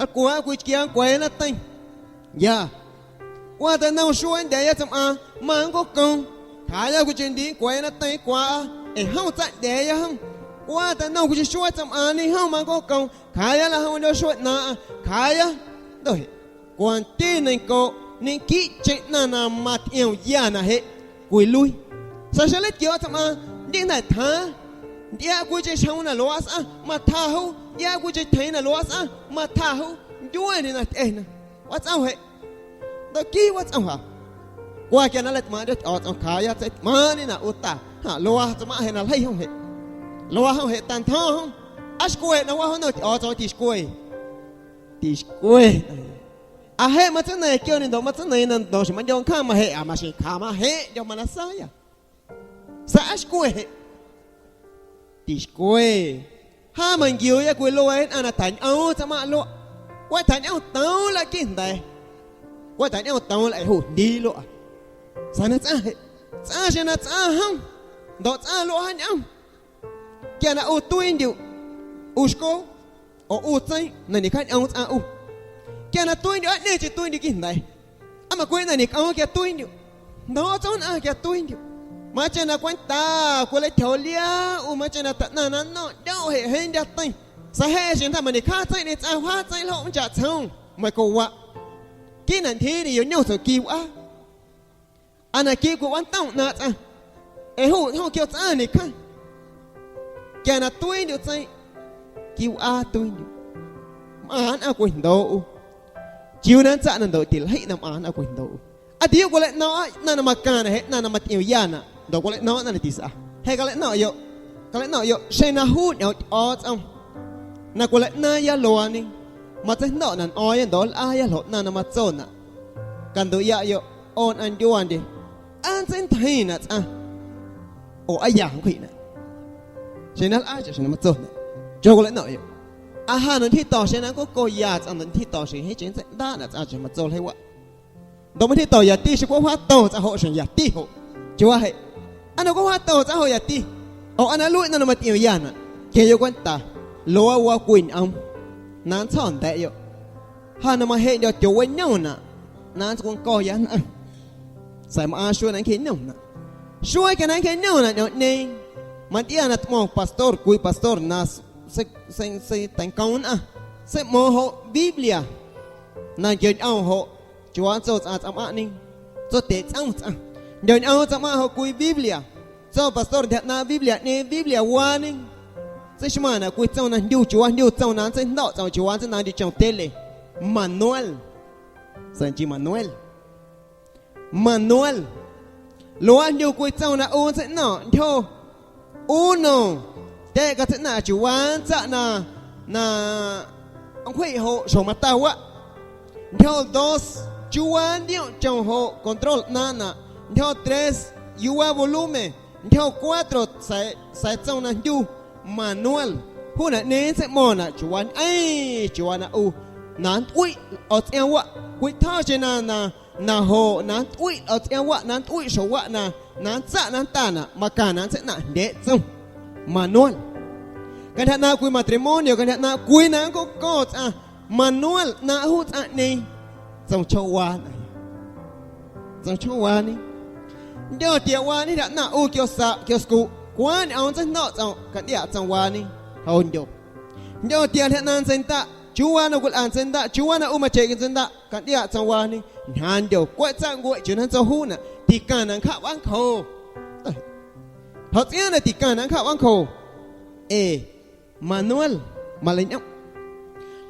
Aa cwaaꞌ cwii chquiaa nncwa̱a̱ya nateiⁿ. Ya. Cwaa teinom xuee ndya̱a̱ya tsaⁿmꞌaaⁿ, ma nncoꞌcoom. Cjaaꞌya cwiicheⁿ ndiiꞌ nncwa̱a̱ya nateiⁿ cwaaꞌa, ee jom tsaⁿꞌndya̱a̱ya jom. Cwaa teinom cwiicheⁿ xuee tsaⁿmꞌaaⁿñe jom ma nncoꞌcoom. Cjaaꞌya lajomndyo̱ xuee ꞌnaaⁿꞌaⁿ, cjaaꞌya. Ndoꞌ jeꞌ, cwanti neiⁿncooꞌ ñequiiꞌcheⁿ ꞌnaⁿ na matyꞌiomyanaꞌ jeꞌ cwiluii. Sa̱a̱ xeⁿ nleitquio̱o̱ tsaⁿmꞌaaⁿ, ndiꞌ jnda̱ tjaaⁿ, ntyꞌiaaꞌ cwiicheⁿ xjoom na luaaꞌ sꞌaⁿ, matjaa juu, ntyꞌiaaꞌ cwiicheⁿ tyjeeⁿ na luaaꞌ sꞌaⁿ, matjaa juu, ndyueendye na tyꞌena. Watsꞌom jeꞌ. Ndoꞌ quiiꞌ watsꞌom ja. Cwa quia na nleitꞌmaaⁿꞌndyo̱ Tyꞌo̱o̱tsꞌom cjaaꞌya tseitꞌmaaⁿñenaꞌ ꞌu ta, ja luaa tsaⁿmꞌaaⁿ jeꞌ na ljeii jom jeꞌ. Luaa jom jeꞌ tantjo̱o̱ⁿ jom. Aa xcwe na waa jo nnom Tyꞌo̱o̱tsꞌom tixcwe. Tixcwe. Aa jeꞌ matseina̱ⁿ quioñe ndoꞌ matseina̱ⁿ na ndo̱o̱ xjeⁿ mandyo nncjaⁿ majeꞌa maxjeⁿ cjaa majeꞌndyo̱ mana saaya. Sa̱a̱ aa xcwe jeꞌ. Tixcwe. Jaa manquiuuya cwii lueeꞌ nnꞌaⁿ na tjañꞌoom tsaⁿmꞌaaⁿꞌ luaꞌ. Cweꞌ tjañꞌom toom laꞌ quiiꞌ jnda̱a̱. Cweꞌ tjañꞌom toom laꞌ ee juu jndii luaꞌa. Sa̱a̱ na tsꞌaⁿ jeꞌ, tsꞌaⁿ xeⁿ na tsꞌaⁿ jom, ndoꞌ tsꞌaⁿ luaꞌ jaañꞌom. Quia na ꞌu tuiindyuꞌ, ꞌu xcoo, oo ꞌu tseii na ñecjaañꞌoom tsꞌaⁿ ꞌu. Quia na tuiindyuꞌ aa ꞌñeeⁿcheⁿ tuiindyuꞌ quiiꞌ jnda̱a̱. Aa macweꞌ na ñecꞌoom quia tuiindyuꞌ. Jndooꞌ tsoom nnꞌaⁿ quia tuiindyuꞌ. Macheⁿ na cwenta cwileitjo̱o̱ liaa ꞌu, macheⁿ na taꞌnaⁿ na nno̱ⁿꞌ ꞌndyoꞌ jeꞌ jeeⁿ ndyateiⁿ. Sa̱a̱ jeꞌ xeⁿ jnda̱ mañecjaa tseiiꞌ ñe tsꞌaⁿ wjaa tseiiꞌ ljoꞌ nchaꞌ tsjoom, meiⁿ cowaꞌ. Quiiꞌ na ntyjiiñe yoꞌ ñom tsoom qui wꞌaa. Aa naquiiꞌ cwiwantoom ꞌnaaⁿꞌ tsꞌaⁿ, ee juu jom quio tsꞌaⁿ ñecjaⁿ. Quia na tuiindyuꞌ tseiiꞌ, quiwꞌaa tuiindyuꞌ. Mꞌaⁿ nnꞌaⁿ cwindooꞌ ꞌu. Chiuu na nntsaꞌ na ndoꞌ tiljeiꞌ na mꞌaⁿ nnꞌaⁿ cwindooꞌ ꞌu. Aa tiuꞌ cwilaꞌno̱o̱ⁿꞌa ꞌnaⁿ na macaⁿnaꞌ jeꞌ ꞌnaⁿ na matyꞌiomyanaꞌ ndoꞌ cwilaꞌno̱o̱ⁿꞌa ꞌnaⁿ na tisꞌa. Jeꞌ calaꞌno̱ⁿꞌyoꞌ, calaꞌno̱ⁿꞌyoꞌ xeⁿ na juu ñꞌoom Tyꞌo̱o̱tsꞌom na cwilaꞌnaaⁿya luaañe, matseijndo̱ꞌ na nꞌo̱o̱ⁿya ndoꞌ nlꞌaaya ljoꞌ ꞌnaⁿ na matsonaꞌ. Canduꞌyaꞌyoꞌ ꞌo nnꞌaⁿ ndyuaandye, aa nntseintyjeⁿnaꞌ tsꞌaⁿ oo aa ya nncwjiꞌnaꞌ. Xeⁿ na lꞌaa chaꞌxjeⁿ na matsonaꞌ, cho cwilaꞌno̱ⁿꞌyoꞌ. Aa ja ndoꞌ ntyjito̱ xeⁿ na nncocoya tsꞌaⁿ ndoꞌ ntyjito̱ xjeⁿ jeeⁿcheⁿ nntseiꞌndaaꞌnaꞌ tsꞌaⁿ chaꞌxjeⁿ matso ljeiiwaꞌ. Ndoꞌ mantyjito̱ yati xeⁿ cweꞌ wjaato tsꞌaⁿ joꞌ xjeⁿ yati joꞌ. Chiuuwaa jeꞌ, aa na cweꞌ wjaato tsꞌaⁿ joꞌ yati, oo aa na nluiꞌ ꞌnaⁿ na matyꞌiomyanaꞌ, queⁿyoꞌ cwenta, luaaꞌ waa cwii ñꞌoom. na nntsjo̱ nda̱a̱ꞌyoꞌ. Ja na majeꞌndyo̱ tyooweñomnaꞌ na nntscwanco̱ya nnꞌaⁿ, sa̱a̱ mꞌaaⁿ xuee na nncjeꞌñomnaꞌ. Xuee quia na nncjeꞌñomnaꞌ ñꞌoomꞌñeeⁿ, matyꞌiaa na tꞌmo̱ⁿ pastor, cwii pastor na s- sei- sei- seiteiⁿcoom nnꞌaⁿ, seiꞌmo̱o̱ⁿ joꞌ Biblia na nquioñꞌoom joꞌ chiuuwaa nntso tsꞌaⁿ tsꞌaⁿmꞌaⁿꞌñe, tsotyeꞌ tsꞌom tsꞌaⁿ. Nquioñꞌoom tsꞌaⁿmꞌaⁿꞌ joꞌ cwii Biblia. Tso pastor ntyja ꞌnaaⁿꞌ Bibliaꞌñeeⁿ, Biblia waañe. Tseixmaⁿnaꞌ cwii tsom na jndyu, chiuuwaa jndyu tsom na nntseiꞌjndo̱ꞌ tsꞌom, chiuuwaa nntseinaaⁿ ndyuꞌ chom tele. Manual. Sa̱a̱ nchii Manuel. Manual. Luaaꞌ jndyu cwii tsom na ꞌu nntseiꞌno̱ⁿꞌ ntyjo uno, tyeꞌ catseiꞌnaⁿꞌaⁿ chiuuwaa nntsaꞌ na, na nncwjiꞌ joꞌ xjo mata waꞌ. Ntyjo dos, chiuuwaa nntioꞌchom joꞌ control ꞌnaaⁿꞌnaꞌ. Ntyjo tres, yuuwaa volumen. Ntyjo cuatro, sa̱a̱, sa̱a̱ tsom na jndyu manual. Juunaꞌñeeⁿ nntseiꞌmo̱ⁿnaꞌ chiuuwaa ñꞌeⁿ, chiuuwaa na ꞌu na nntꞌuiꞌ lꞌo̱tsꞌiaaⁿ waꞌ. Cwitjo̱cheⁿ na, na na joꞌ na nntꞌuiꞌ lꞌo̱tsꞌiaaⁿ waꞌ, na nntꞌuiꞌ xjo waꞌ na, na nntsaꞌ na nndanaꞌ, macaⁿnaꞌ nntseiꞌnaⁿꞌ jndyeeꞌ tsom manual. Cantyja ꞌnaaⁿꞌ cwii matrimonio, cantyja ꞌnaaⁿꞌ cwii na nncoꞌco̱ⁿ tsꞌaⁿ manual ꞌnaaⁿꞌ juu tsꞌaⁿꞌñeeⁿ, tsom chjoowaa nnꞌaⁿya. Tsom chjoowaañe. Ndyo tiaꞌwaañe jndaꞌnaⁿ ꞌu quio saꞌ, quio scuꞌ, cwaaⁿ ñꞌoom nntseijndo̱ꞌ tsꞌom cantyꞌiaꞌ tsom waañe. Joondyo. Ndyo tia jndaꞌnaⁿ ntseindaꞌ, chiuuwaa na cwilꞌa ntseindaꞌ, chiuuwaa na ꞌu macheꞌ ntseindaꞌ, cantyꞌiaꞌ tsom waañe. Ñjaaⁿndyo, cweꞌ tsaꞌ ncueꞌ chiuu na nntsojuu nnꞌaⁿ, ticaⁿnaꞌ nncjaꞌ wꞌaancjo. Ljoꞌ tsꞌiaaⁿ na ticaⁿnaꞌ nncjaꞌ wꞌaancjo. Ee manual maleiñꞌomꞌ.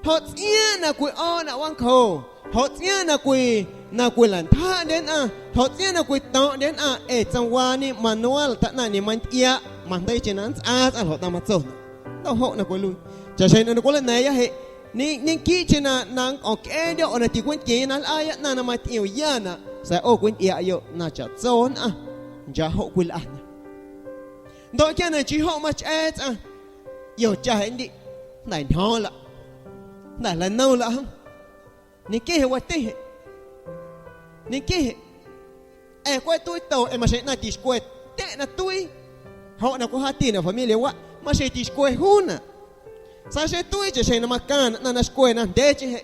Ljoꞌ tsꞌiaaⁿ na cwiꞌoonaꞌ wꞌaancjo, ljoꞌ tsꞌiaaⁿ na cwi, na cwilaꞌntjaꞌndye nnꞌaⁿ, ljoꞌ tsꞌiaaⁿ na cwito̱ⁿꞌndye nnꞌaⁿ, ee tsom waañe manual tjaꞌnaⁿ ñemantyꞌiaaꞌ, majndeiicheⁿ na nntsꞌaa tsꞌaⁿ ljoꞌ na matsonaꞌ. Ndoꞌ joꞌ na cwiluii. Chaꞌxjeⁿ na cwilaꞌna̱a̱ⁿya jeꞌ, ñe-, ñequiiꞌcheⁿ na, na nncꞌo̱ⁿcꞌeendyo̱ oo na ticweeꞌntquieeⁿ na nlꞌaaya ꞌnaⁿ na matyꞌiomyanaꞌ, sa̱a̱ ꞌo cwintyꞌiaꞌyoꞌ na chaꞌtso nnꞌaⁿ nchaajoꞌ cwilꞌana. Ndoꞌ quia na nchii joꞌ machꞌee tsꞌaⁿ, ꞌio cha jeꞌ ndiꞌ, jnda̱ ñjo̱o̱ⁿ laꞌ, jnda̱ jlanomlaꞌ jom. Ñequiiꞌ jeꞌ watyeⁿ jeꞌ. Ñequiiꞌ jeꞌ. Ee cweꞌ tuiito ee maxjeⁿ ꞌnaⁿ tixcwe tyeⁿ na tuii. Joꞌ na cwjaaꞌtinaꞌ familiawaꞌ, maxjeⁿ tixcwe juunaꞌ. Sa̱a̱ xeⁿ tuii chaꞌxjeⁿ na macaⁿnaꞌ ꞌnaⁿ na xcwe na jndyeecheⁿ jeꞌ,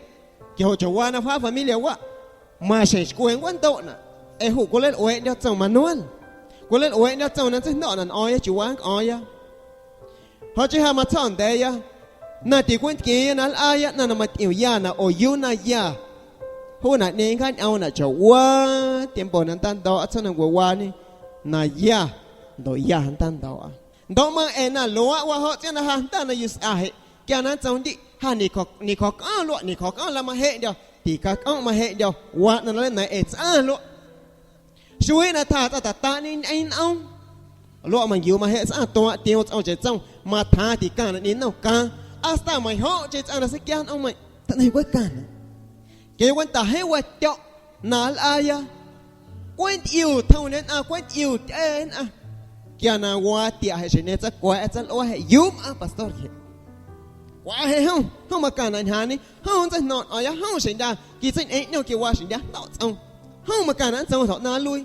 quia joꞌ chaꞌwaa na wjaa familiawaꞌ, maxjeⁿ xcwe nncwandoꞌnaꞌ, ee juu cwilalꞌueeꞌndyo̱ tsom manual, cwilalꞌueeꞌndyo̱ tsom na nntseiꞌjndo̱ꞌnaꞌ nꞌo̱o̱ⁿya chiuuwaa nncꞌo̱o̱ⁿya. Joꞌ chii ja matsjo̱ꞌ nda̱a̱ya na ticweeꞌntquieeⁿya na nlꞌaaya ꞌnaⁿ na matyꞌiomyanaꞌ oo yuu na ya. Juunaꞌñeeⁿ nncjaañꞌoomnaꞌ chaꞌwaa tiempo na ntando̱o̱ꞌa tsjoomnancuewaañe na ya ndoꞌ ya ntando̱o̱ꞌa. Ndoꞌ mꞌaⁿ ee na luaaꞌ waa joꞌ tsꞌiaaⁿ na ja jnda̱ na yusꞌa jeꞌ, quia na nntsoom ndiꞌ ja ñecjo̱cꞌo̱ⁿ luaꞌ, ñecjo̱cꞌo̱ⁿ lamajeꞌndyo̱, ticacꞌomꞌ majeꞌndyo̱, waa ꞌnaⁿ na nleina̱a̱ⁿ ee tsꞌaⁿ luaꞌ. Xuiiꞌ na tjaa tsꞌaⁿ tataꞌñe ñꞌeⁿ nꞌoom. Luaꞌ manquiuuꞌ majeꞌ tsꞌaⁿ tuaaꞌ tioom tsꞌom cheⁿ tsom, matjaaⁿ ticaⁿnaꞌ ꞌñeeⁿ nnom caaⁿ, hasta meiⁿ joꞌcheⁿ tsꞌaⁿ na seiquiaa nꞌoom meiⁿꞌ, tjneiⁿ cweꞌ caⁿnaꞌ. Quia cweꞌ cwenta jeeⁿ watyo̱ꞌ na nlꞌaaya. Cweꞌ ntyꞌiu tjomñe nnꞌaⁿ, cweꞌ ntyꞌiu tyꞌe nnꞌaⁿ. Quia na waa tiaꞌ jeꞌ xjeⁿ ꞌñeeⁿ tsaⁿ cwa̱a̱ꞌ tsaⁿlꞌuee jeꞌ, yuuꞌ mꞌaaⁿ pastor jeꞌ. Cwaaꞌ jeꞌ jom, jom macaⁿnaꞌ ñjaaⁿñe, jom nntseijno̱ⁿꞌ nꞌo̱o̱ⁿya jom xjeⁿndyaꞌ quitseiñꞌeeⁿ ꞌñom quiawaa xjeⁿndyaꞌ jndo̱ꞌ tsꞌoom. Jom macaⁿnaꞌ nntsoom ljoꞌ na nluii.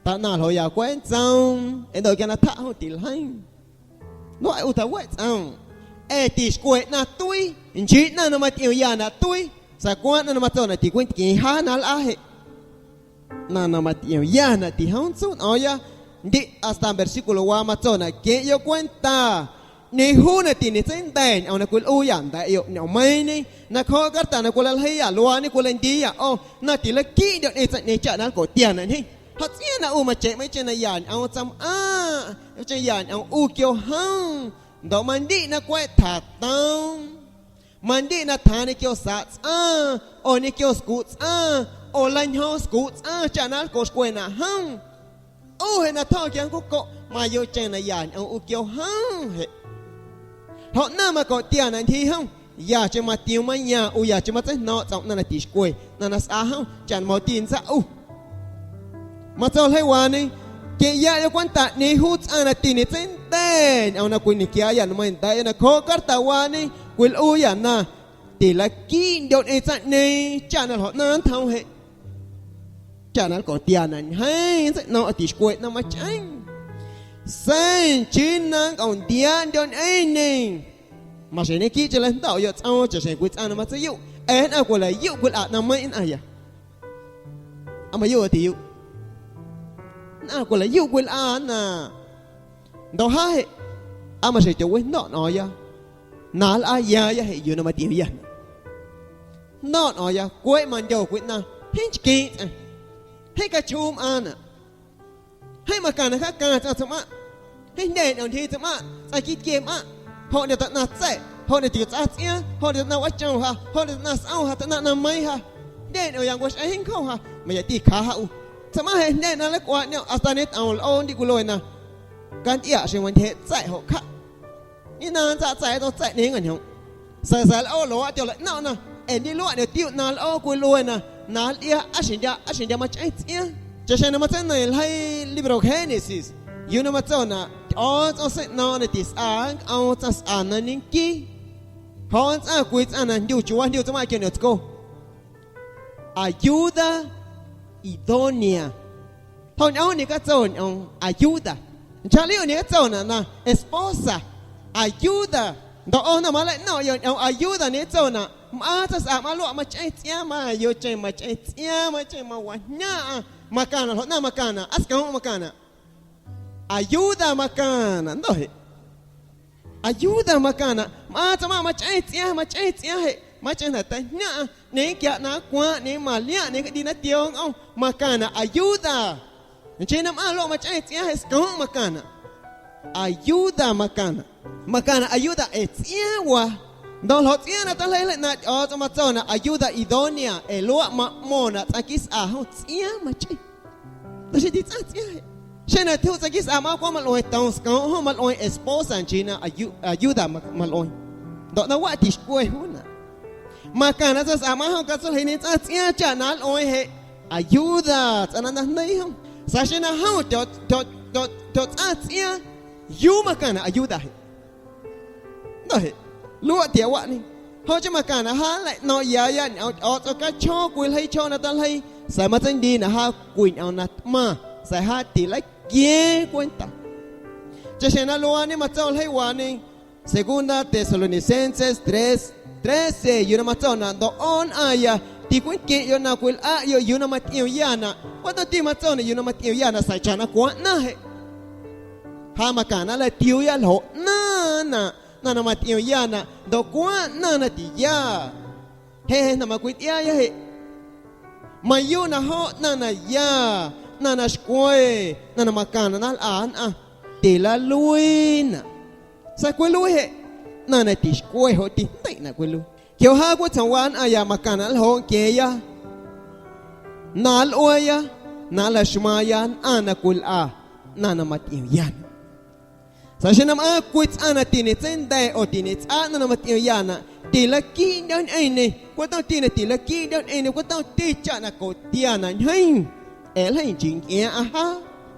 Tjaꞌnaⁿ ljoya cweꞌ ntsoom, ee ndoꞌ quia na tjaꞌ jom tiljeiⁿ. Luaꞌ ꞌu tjaweꞌ tsꞌoom. Ee tixcwe ꞌnaⁿ tuii, nchii ꞌnaⁿ na matyꞌiomyanaꞌ tuii, sa̱a̱ cwaaⁿ ꞌnaⁿ na matsonaꞌ ticweeꞌntquieeⁿ jaa na nlꞌaa jeꞌ. Ꞌnaⁿ na matyꞌiomyanaꞌ tijom nntsuꞌ nꞌo̱o̱ⁿya. Ndiꞌ hasta versículo waa matsonaꞌ queⁿꞌyoꞌ cwenta ꞌñeeⁿ juu na tiñetseinda̱ ñꞌoom na cwilꞌuuyâ nda̱a̱ꞌyoꞌ ñꞌoommeiiⁿñe. Nacjooꞌ carta na cwilaljeiiyâ luaañe cwilaꞌndiiyâ ꞌo na tilaquiiꞌndyo̱ ꞌñeeⁿ tsaⁿꞌñeeⁿ chaꞌ na nlcoꞌtianaꞌ ñjeeⁿ. Tjaꞌtsꞌiaaⁿ na ꞌu macheꞌ mayuuꞌcheⁿ na ya ñꞌoom tsaⁿmꞌaaⁿꞌ, yocheⁿ ya ñꞌoom ꞌu quiojom, ndoꞌ mandiꞌ na cweꞌ tjatoom. Mandiꞌ na tjaaⁿ ñequio saꞌ tsꞌaⁿ, oo ñequio scuꞌ tsꞌaⁿ, oo lañjoom scuꞌ tsꞌaⁿ chaꞌ na nlcoꞌxcwenaꞌ jom. ꞌU jeꞌ na tjomꞌ quia nncucoꞌ mayuuꞌcheⁿ na ya ñꞌoom ꞌu quiojom jeꞌ. Ljoꞌ ꞌnaⁿ macoꞌtianaꞌ ntyjii jom, yacheⁿ matiom mayaaⁿ ꞌu, yacheⁿ matseijno̱o̱ⁿꞌ tsꞌom ꞌnaⁿ na tixcwe, ꞌnaⁿ na sꞌaa jom chaꞌ na mati ntsaꞌ ꞌu. Matso ljeiiwaañe, queⁿꞌyaꞌyoꞌ cwenta ꞌñeeⁿ juu tsꞌaⁿ na tiñetseinda̱ ñꞌoom na cwiñequiaayâ na manda̱a̱ꞌyoꞌ nacjooꞌ cartawaañe, cwilꞌuuyâ na tilaquiiꞌndyo̱ ꞌñeeⁿ tsaⁿꞌñeeⁿ chaꞌ na ljoꞌ ꞌnaⁿ nntjoom jeꞌ. Chaꞌ na nlcoꞌtianaꞌ ñjeeⁿ nntseiꞌno̱o̱ⁿꞌa tixcwe ꞌnaⁿ machꞌeeⁿ. Sa̱a̱ nchii na nncꞌomndiaaꞌndyo̱ ñꞌeⁿñe, Maxjeⁿ ñequiiꞌcheⁿ lajndoꞌyoꞌ tsꞌoom chaꞌxjeⁿ cwii tsꞌaⁿ na matseiyuꞌ, ee nnꞌaⁿ cwilaꞌyuꞌ cwilꞌa ꞌnaⁿmeiⁿꞌ nnꞌaⁿya. Aa mayuuꞌ tiyuꞌ. Nnꞌaⁿ cwilaꞌyuꞌ cwilꞌa nnꞌaⁿ. Ndoꞌ jaa jeꞌ, aa maxjeⁿ tyowijno̱ꞌ nꞌo̱o̱ⁿya na nlꞌaayaya jeꞌ yuu na matiomyanaꞌ. Jno̱ꞌ nꞌo̱o̱ⁿya cweꞌ mandyo cwii ꞌnaⁿ, jeeⁿ nchqueeⁿꞌ tsꞌaⁿ, jeeⁿ cachjuu mꞌaaⁿnaꞌ, jeeⁿ macaⁿnaꞌ jaacaⁿ tsꞌaⁿ tsaⁿmꞌaⁿꞌ, jeeⁿ jndye ñꞌoom ntyjii tsaⁿmꞌaⁿꞌ, tsꞌaⁿ quiitquie mꞌaⁿꞌ, joꞌ ꞌndyoo taꞌnaⁿ tsa̱ꞌ, joꞌ ꞌndyoo tyotsꞌaa tsꞌiaaⁿ, joꞌ ꞌndyoo taꞌnaⁿ wꞌaachom ja, joꞌ ꞌndyoo taꞌnaⁿ sꞌom ja, taꞌnaⁿ ꞌnaⁿmeiiⁿ ja, jndye ñꞌoomya ncuaaxꞌeeⁿ jeeⁿ nncjom ja, mayati cjaa jaa ꞌu. Tsaⁿmꞌaⁿ jeꞌ jndye na nleicꞌuaaꞌ ꞌñom hasta ñetꞌoom lꞌoo ndiꞌ cwilue na cantyꞌiaꞌ xeⁿ wantyjeeꞌ tsa̱ꞌ joꞌ cjaꞌ. Ñenaaⁿ ntsaꞌ tsa̱ꞌ tsa̱ꞌñeeⁿ ncañjoomꞌ. Sa̱a̱ sa̱a̱ lꞌoo luaaꞌ tyoleiꞌno̱ⁿꞌna, ee ndiluaꞌ ñomtiuꞌ na lꞌoo cwiluena na nlꞌiaa aa xjeⁿndyaꞌ aa xjeⁿndyaꞌ machꞌeⁿ tsꞌiaaⁿ. Chaꞌxjeⁿ na matseineiⁿ ljeii libro Génesis, yuu na matsonaꞌ Tyꞌo̱o̱tsꞌom seiꞌno̱o̱ⁿꞌ na tisꞌa nncꞌoom tsaⁿsꞌa na ñenquii. Joꞌ nntsꞌaⁿ cwii tsꞌaⁿ na jndyu chiuu wajndyu tsaⁿmꞌaⁿꞌ quia ñꞌoomtsco. Ayuda idónea. Ljoꞌ ñꞌoom ñecatso ñꞌoom ayuda. Nchaaꞌ liuꞌ ñecatsonaꞌ na esposa, ayuda. Ndoꞌ ꞌo jnda̱ maleiꞌno̱ⁿꞌyoꞌ ñꞌoom ayuda ñecatsonaꞌ mꞌaaⁿ tsaⁿsꞌa mꞌaaⁿ luaꞌ machꞌeⁿ tsꞌiaaⁿ, mayocheⁿ machꞌeⁿ tsꞌiaaⁿ, machꞌeⁿ mawajñaaⁿꞌaⁿ, macaⁿnaꞌ ljoꞌ ꞌnaⁿ macaⁿnaꞌ, aa scoomꞌ macaⁿnaꞌ. Ayuda macaⁿnaꞌ ndoꞌ jeꞌ. Ayuda macaⁿnaꞌ mꞌaaⁿ tsaⁿmꞌaⁿꞌ machꞌeⁿ tsꞌiaaⁿ, machꞌeⁿ tsꞌiaaⁿ jeꞌ, machꞌeⁿ jnda̱ teijñaⁿꞌaⁿ, ꞌñeeⁿ quiaꞌ na nncwaⁿꞌ, ꞌñeeⁿ maliaⁿꞌ, ꞌñeeⁿ cꞌiiꞌ na tioo nꞌom, macaⁿnaꞌ ayuda. Nchii na mꞌaⁿ luaꞌ machꞌeⁿ tsꞌiaaⁿ jeꞌ scoomꞌ macaⁿnaꞌ. Ayuda macaⁿnaꞌ. Macaⁿnaꞌ ayuda ee tsꞌiaaⁿ waa. Ndoꞌ ljoꞌ tsꞌiaaⁿ na teiljeii jleiꞌ ꞌnaaⁿꞌ Tyꞌo̱o̱tsꞌom matsonaꞌ ayuda idónea ee luaꞌ maꞌmo̱ⁿnaꞌ tsꞌaⁿ quiiꞌ sꞌa jom tsꞌiaaⁿ machꞌeⁿ. Ndoꞌ xeⁿ titsꞌaⁿ tsꞌiaaⁿ jeꞌ, xeⁿ na juu tsꞌaⁿ quiiꞌ sꞌa mꞌaaⁿ cweꞌ malꞌueeⁿ toom scoomꞌ jom malꞌueeⁿ esposa nchii na ayu-, ayuda ma-, malꞌueeⁿ. Ndoꞌ na waꞌ tixcwe juunaꞌ. Macaⁿnaꞌ tsaⁿsꞌa mꞌaaⁿ jom catsoljeeñe tsꞌaⁿ tsꞌiaaⁿ chaꞌ na nlꞌueeⁿ jeꞌ ayuda tsꞌaⁿ na nnteijndeii jom. Sa̱a̱ xeⁿ na jom tyo-, tyo-, tyo-, tyotsꞌaⁿ tsꞌiaaⁿ, ¿yuu macaⁿnaꞌ ayuda jeꞌ? Ndoꞌ jeꞌ, luaꞌ tiawaꞌñe. Joꞌ chii macaⁿnaꞌ jaa nleiꞌno̱ⁿꞌyaaya ñꞌoom Tyꞌo̱o̱tsꞌom cachjoo cwii ljeii chjoo na teiljeii, sa̱a̱ matseindiinaꞌ jaa cwii ñꞌoom na tꞌmaⁿ, sa̱a̱ jaa tileiquiee cwenta. Chaꞌxjeⁿ na luaañe matso ljeiiwaañe, Segunda Tesalonicenses tres trece, yuu na matsonaꞌ: Ndoꞌ ꞌo nnꞌaⁿya, ticweeⁿqueⁿꞌyoꞌ na cwilꞌaꞌyoꞌ yuu na matyꞌiomyanaꞌ. Cweꞌ tomti matsonaꞌ yuu na matyꞌiomyanaꞌ, sa̱a̱ chaꞌ na cwaaⁿ ꞌnaⁿ jeꞌ, ja macaⁿnaꞌ nlatiuuya ljoꞌ ꞌnaⁿ nnꞌaⁿ na matyꞌiomyanaꞌ ndoꞌ cwaaⁿ ꞌnaⁿ na tiya. Jeꞌ jeꞌ jnda̱ macwjiꞌtꞌiaaya jeꞌ. Mayuuꞌ na joꞌ ꞌnaⁿ na ya, ꞌnaⁿ na xcwe, ꞌnaⁿ na macaⁿnaꞌ na nlꞌa nnꞌaⁿ, tilaluiinaꞌ. Sa̱a̱ cwiluii jeꞌ ꞌnaⁿ na tixcwe joꞌ tijndeiꞌnaꞌ cwiluii. Quia joꞌ jaa cwitsjo̱o̱ⁿwaa nnꞌaⁿya macaⁿnaꞌ nljoꞌ nquia̱a̱ⁿya na nlꞌueeⁿya na nlaxmaaⁿya nnꞌaⁿ na cwilꞌa ꞌnaⁿ na matyꞌiomyanaꞌ. Sa̱a̱ xeⁿ na mꞌaaⁿ cwii tsꞌaⁿ na tiñetseinda̱ oo tiñetsꞌaa ꞌnaⁿ na matyꞌiomyanaꞌ, tilaquiiꞌndyo̱ ñꞌeⁿñê. Cweꞌ tomti na tilaquiiꞌndyo̱ ñꞌeⁿñê, cweꞌ tomti chaꞌ na cotianaꞌ ñjeeⁿ, ee nljeiꞌ nchii ncꞌiaaⁿꞌaⁿ jaa.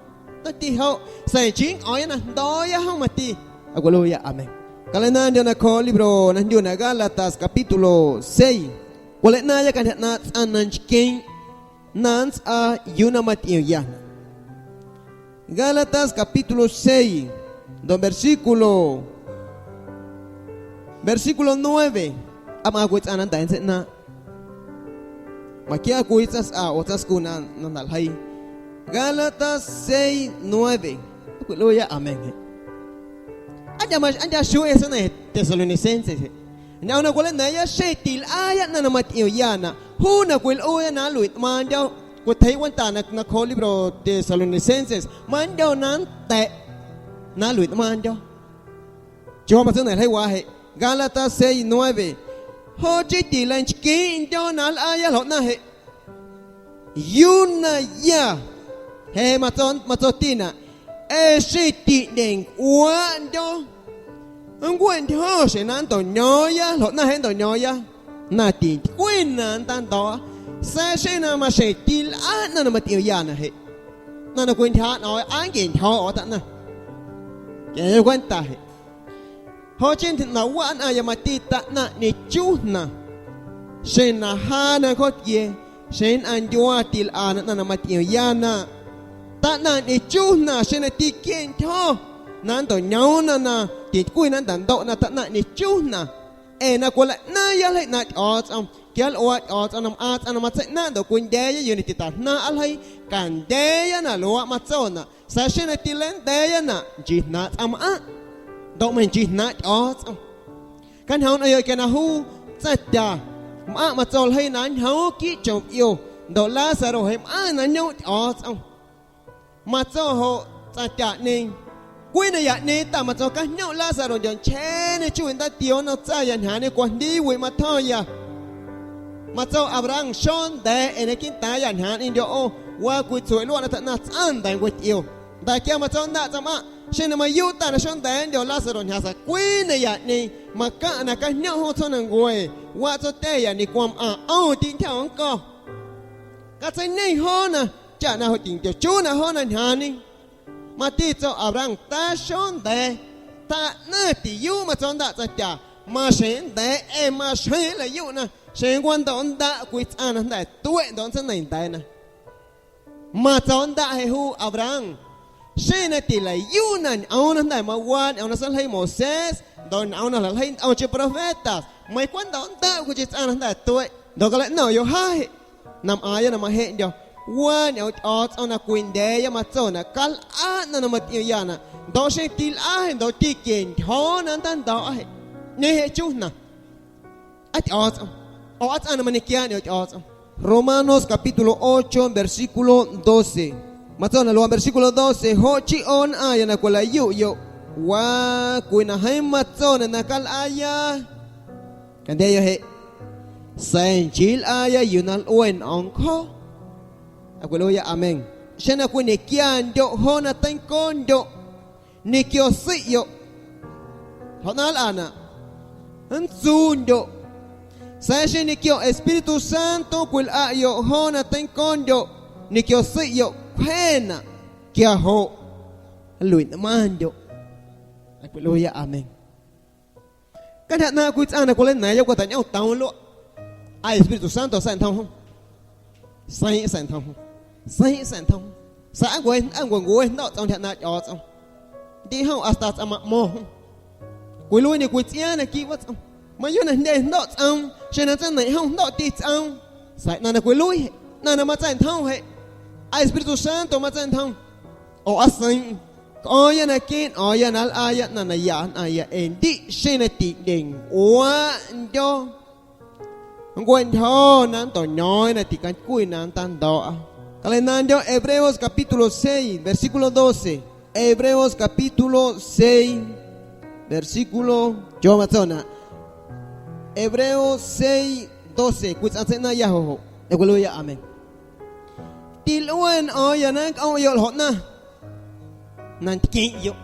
Tomti joꞌ, sa̱a̱ nchii nncꞌo̱o̱ⁿya na jndo̱o̱ya jom mati. Aleluya, amén. Calenaandyo̱ nacjooꞌ libro na jndyunaꞌ Gálatas capítulo seis. Cwaleꞌnaaⁿya cantyja ꞌnaaⁿꞌ tsꞌaⁿ na nchqueeⁿ na nntsꞌaa yuu na matyꞌiomyanaꞌ. Gálatas capítulo seis, ndoꞌ versículo, versículo nueve, aa mꞌaaⁿ cwii tsꞌaⁿ na nnda̱a̱ nntseiꞌnaaⁿꞌ. Maquiaa cwii tsaⁿsꞌa oo tsaⁿscu na, na jnda̱ ljeii. Gálatas seis nueve. Cwiluiiya amén jeꞌ. Aa ndya ma-, aa ndya xueeꞌ seineiⁿ Tesalonicenses jeꞌ. Ñꞌoom na cwilaꞌna̱a̱ⁿya xeⁿ tilꞌaaya ꞌnaⁿ na matyꞌiomyanaꞌ, juu na cwilꞌuuya na nluiꞌ tꞌmaaⁿndyo̱. Cwitjeiiꞌ cwenta na, nacjooꞌ libro Tesalonicenses, mandyo na nnda̱ꞌ na nluiꞌ tꞌmaaⁿndyo̱. Chiuuwaa matseina̱ⁿ ljeiiwaa jeꞌ, Gálatas seis nueve. Joꞌ chii tilanchquiiꞌndyo̱ na nlꞌaaya ljoꞌ ꞌnaⁿ jeꞌ. Yuu na ya, jeꞌ matso, matsotinaꞌ, ee xeⁿ tiꞌndyencꞌuaaꞌndyo̱, nncueꞌntyjo̱ xjeⁿ na nntoꞌño̱o̱ⁿya, ljoꞌ ꞌnaⁿ jeꞌ nntoꞌño̱o̱ⁿya na tintycwe na nntando̱o̱ꞌa. Sa̱a̱ xeⁿ na maxjeⁿ tilꞌa ꞌnaⁿ na matyꞌiomyanaꞌ jeꞌ, ꞌnaⁿ na cwintyjaaꞌ nꞌo̱o̱ⁿ aa nnquieꞌntyjo̱o̱ ꞌo taꞌnaⁿ. Quia cwenta jeꞌ. Joꞌ chii na waꞌ nnꞌaⁿya mati taꞌnaⁿꞌ ñechunaⁿ xeⁿ na jaa na nncjotquie, xeⁿ nnꞌaⁿ ndyuaa tilꞌana ꞌnaⁿ na matyꞌiomyanaꞌ. Taꞌnaⁿꞌ ñechunaⁿ xeⁿ na tiquieꞌntyjo̱ na nntoꞌñoomna na tincwii na nntaꞌndoꞌ na tjaꞌnaⁿꞌ ñechunaꞌ, ee na cwilaꞌnaaⁿya nljeii ꞌnaaⁿꞌ Tyꞌo̱o̱tsꞌom, quia nlꞌuaaꞌ Tyꞌo̱o̱tsꞌom na mꞌaaⁿ tsꞌaⁿ na matseinaⁿꞌ ndoꞌ cwindya̱a̱ya yuu na titaꞌjnaaⁿꞌa nljeii, candya̱a̱ya na luaaꞌ matsonaꞌ, sa̱a̱ xeⁿ na tileindya̱a̱yanaꞌ nchii jnaaⁿꞌ tsꞌaⁿ mꞌaⁿꞌ, ndoꞌ meiⁿ nchii jnaaⁿꞌ Tyꞌo̱o̱tsꞌom. Cañjoomꞌ nꞌomꞌyoꞌ quia na juu tsaⁿtya mꞌaⁿꞌ matso ljeii na nñjoom quiiꞌ chom ꞌio, ndoꞌ Lázaro jeꞌ mꞌaⁿ na ñoomꞌ Tyꞌo̱o̱tsꞌom. Matso joꞌ tsaⁿtyaꞌñeeⁿ, cwii nayaꞌñeeⁿ ta matso cañoomꞌ Lázaro ndyoꞌ nchjeeñe chuu ndaatioo nnom tsaⁿya ñjaaⁿñe cwajndiiwiꞌ matjo̱ⁿya. Matso Abraham xonda̱a̱ ee naquiiꞌntaaⁿya ñjaaⁿñeꞌndyoꞌ ꞌo waa cwitsueꞌ luaꞌ na tjaꞌnaⁿ tsꞌaⁿ nda̱a̱ ncwe tyꞌio. Nda̱ quia matsondaꞌ tsaⁿmꞌaⁿꞌ, xeⁿ na mayuuꞌ ta na xonda̱a̱ ꞌndyoo Lázaro ñjaaⁿ sa̱a̱ cwii nayaꞌñeeⁿ macaⁿꞌ na cajñomꞌ jom tsjoomnancue, waꞌ tsotyeya ñeꞌcwaaⁿ mꞌaⁿ ꞌom tiꞌntyjo̱ nnco̱. Catseiñeⁿ joona chaꞌ na joꞌ tindyochuunaꞌ joona ñjaaⁿñe. Mati tso Abraham taxonda̱a̱, tjaꞌnaⁿ tiyuuꞌ matsondaꞌ tsaⁿtya, maxjeⁿ nnda̱a̱ ee maxjeⁿ nlaꞌyuꞌna xeⁿ nncwandoꞌ ndaꞌ cwii tsꞌaⁿ na jnda̱ tueꞌ ndoꞌ nntseina̱ⁿ nda̱a̱na. Matsondaꞌ jeꞌ juu Abraham, xeⁿ na tilaꞌyuꞌ na ñꞌoom na jnda̱ mawaa ñꞌoom na seiljeii Moisés ndoꞌ ñꞌoom na jlaꞌljeii ntꞌomcheⁿ profetas, meiⁿ cwandoꞌ ndaꞌ cwiicheⁿ tsꞌaⁿ na jnda̱ tueꞌ ndoꞌ calaꞌno̱ⁿꞌyoꞌ jaa jeꞌ. Na mꞌaaⁿya na majeꞌndyo̱, waa ñꞌoom Tyꞌo̱o̱tsꞌom na cwindya̱a̱ya matsonaꞌ calꞌa ꞌnaⁿ na matyꞌiomyanaꞌ, ndoꞌ xeⁿ tilꞌa jeꞌ ndoꞌ tiquie ntyjo̱o̱ na nntando̱o̱ꞌa jeꞌ, ꞌñeeⁿ jeꞌ chuu jnaⁿ. Aa Tyꞌo̱o̱tsꞌom, oo aa tsꞌaⁿ na mañequiaa ñꞌoom Tyꞌo̱o̱tsꞌom. Romanos capítulo ocho, versículo doce. Matso na luaaꞌ versículo doce: Joꞌ chii ꞌo nnꞌaⁿya na cwilaꞌyuꞌyoꞌ waa cwii na jeeⁿ matsonaꞌ na calꞌaaya. Candya̱a̱ya jeꞌ, sa̱a̱ nchii nlꞌaaya yuu na lꞌue ñꞌoom ncjo̱. Aleluya, amén. Xeⁿ na cwiñequiandyoꞌ joona teincondyoꞌ ñequio seiꞌyoꞌ, ljoꞌ na nlꞌanaꞌ nntsuundyoꞌ. Sa̱a̱ xeⁿ ñequio Espíritu Santo cwilꞌaꞌyoꞌ joona teincondyoꞌ ñequio seiꞌyoꞌ cwjenaꞌ, quia joꞌ nluiꞌnꞌmaaⁿndyoꞌ. Aleluya, amén. Cantyja ꞌnaaⁿꞌ cwii tsꞌaⁿ na cwileina̱a̱ⁿya cwata̱ñꞌom toom luaꞌ. Aa Espíritu Santo sa̱ꞌntjom jom. Seiiⁿꞌ sa̱ꞌntjom jom. Seiiⁿꞌ sa̱ꞌntjom jom. Sa̱a̱ nncuencue jndo̱ꞌ tsꞌom ntyja ꞌnaaⁿꞌ Tyꞌo̱o̱tsꞌom. Ndiꞌ jom hasta tsꞌaⁿ maꞌmo̱ⁿ jom. Cwiluiiñe cwii tsꞌiaaⁿ naquiiꞌ watsꞌom. Mayuuꞌ na jndye jndo̱ꞌ tsꞌoom xeⁿ na nntseineiⁿꞌ jom jndo̱ꞌti tsꞌoom. Sa̱a̱ ꞌnaⁿ na cwiluii jeꞌ, ꞌnaⁿ na matsa̱ꞌntjom jeꞌ, aa Espíritu Santo matsa̱ꞌntjom. Oo aa seiiⁿꞌ. Cꞌo̱o̱ⁿya naquiiꞌ nꞌo̱o̱ⁿya na nlꞌaaya ꞌnaⁿ na ya nnꞌaⁿya ee ndiꞌ xeⁿ na tiꞌndyencꞌuaaꞌndyo̱, nncwantyjo̱ na nntoꞌño̱o̱ⁿya na ticantycwi na nntando̱o̱ꞌa. Calenaandyo̱ Hebreos capítulo seis, versículo doce. Hebreos capítulo seis, versículo, ¿chiuu matsonaꞌ? Hebreos seis, doce, cwii tsꞌaⁿ tseiꞌnaaⁿya joꞌ joꞌ. Aleluya, amén. Tilꞌue nꞌo̱o̱ⁿya na nncꞌomꞌyoꞌ ljoꞌ ꞌnaⁿ na ntqueⁿꞌyoꞌ.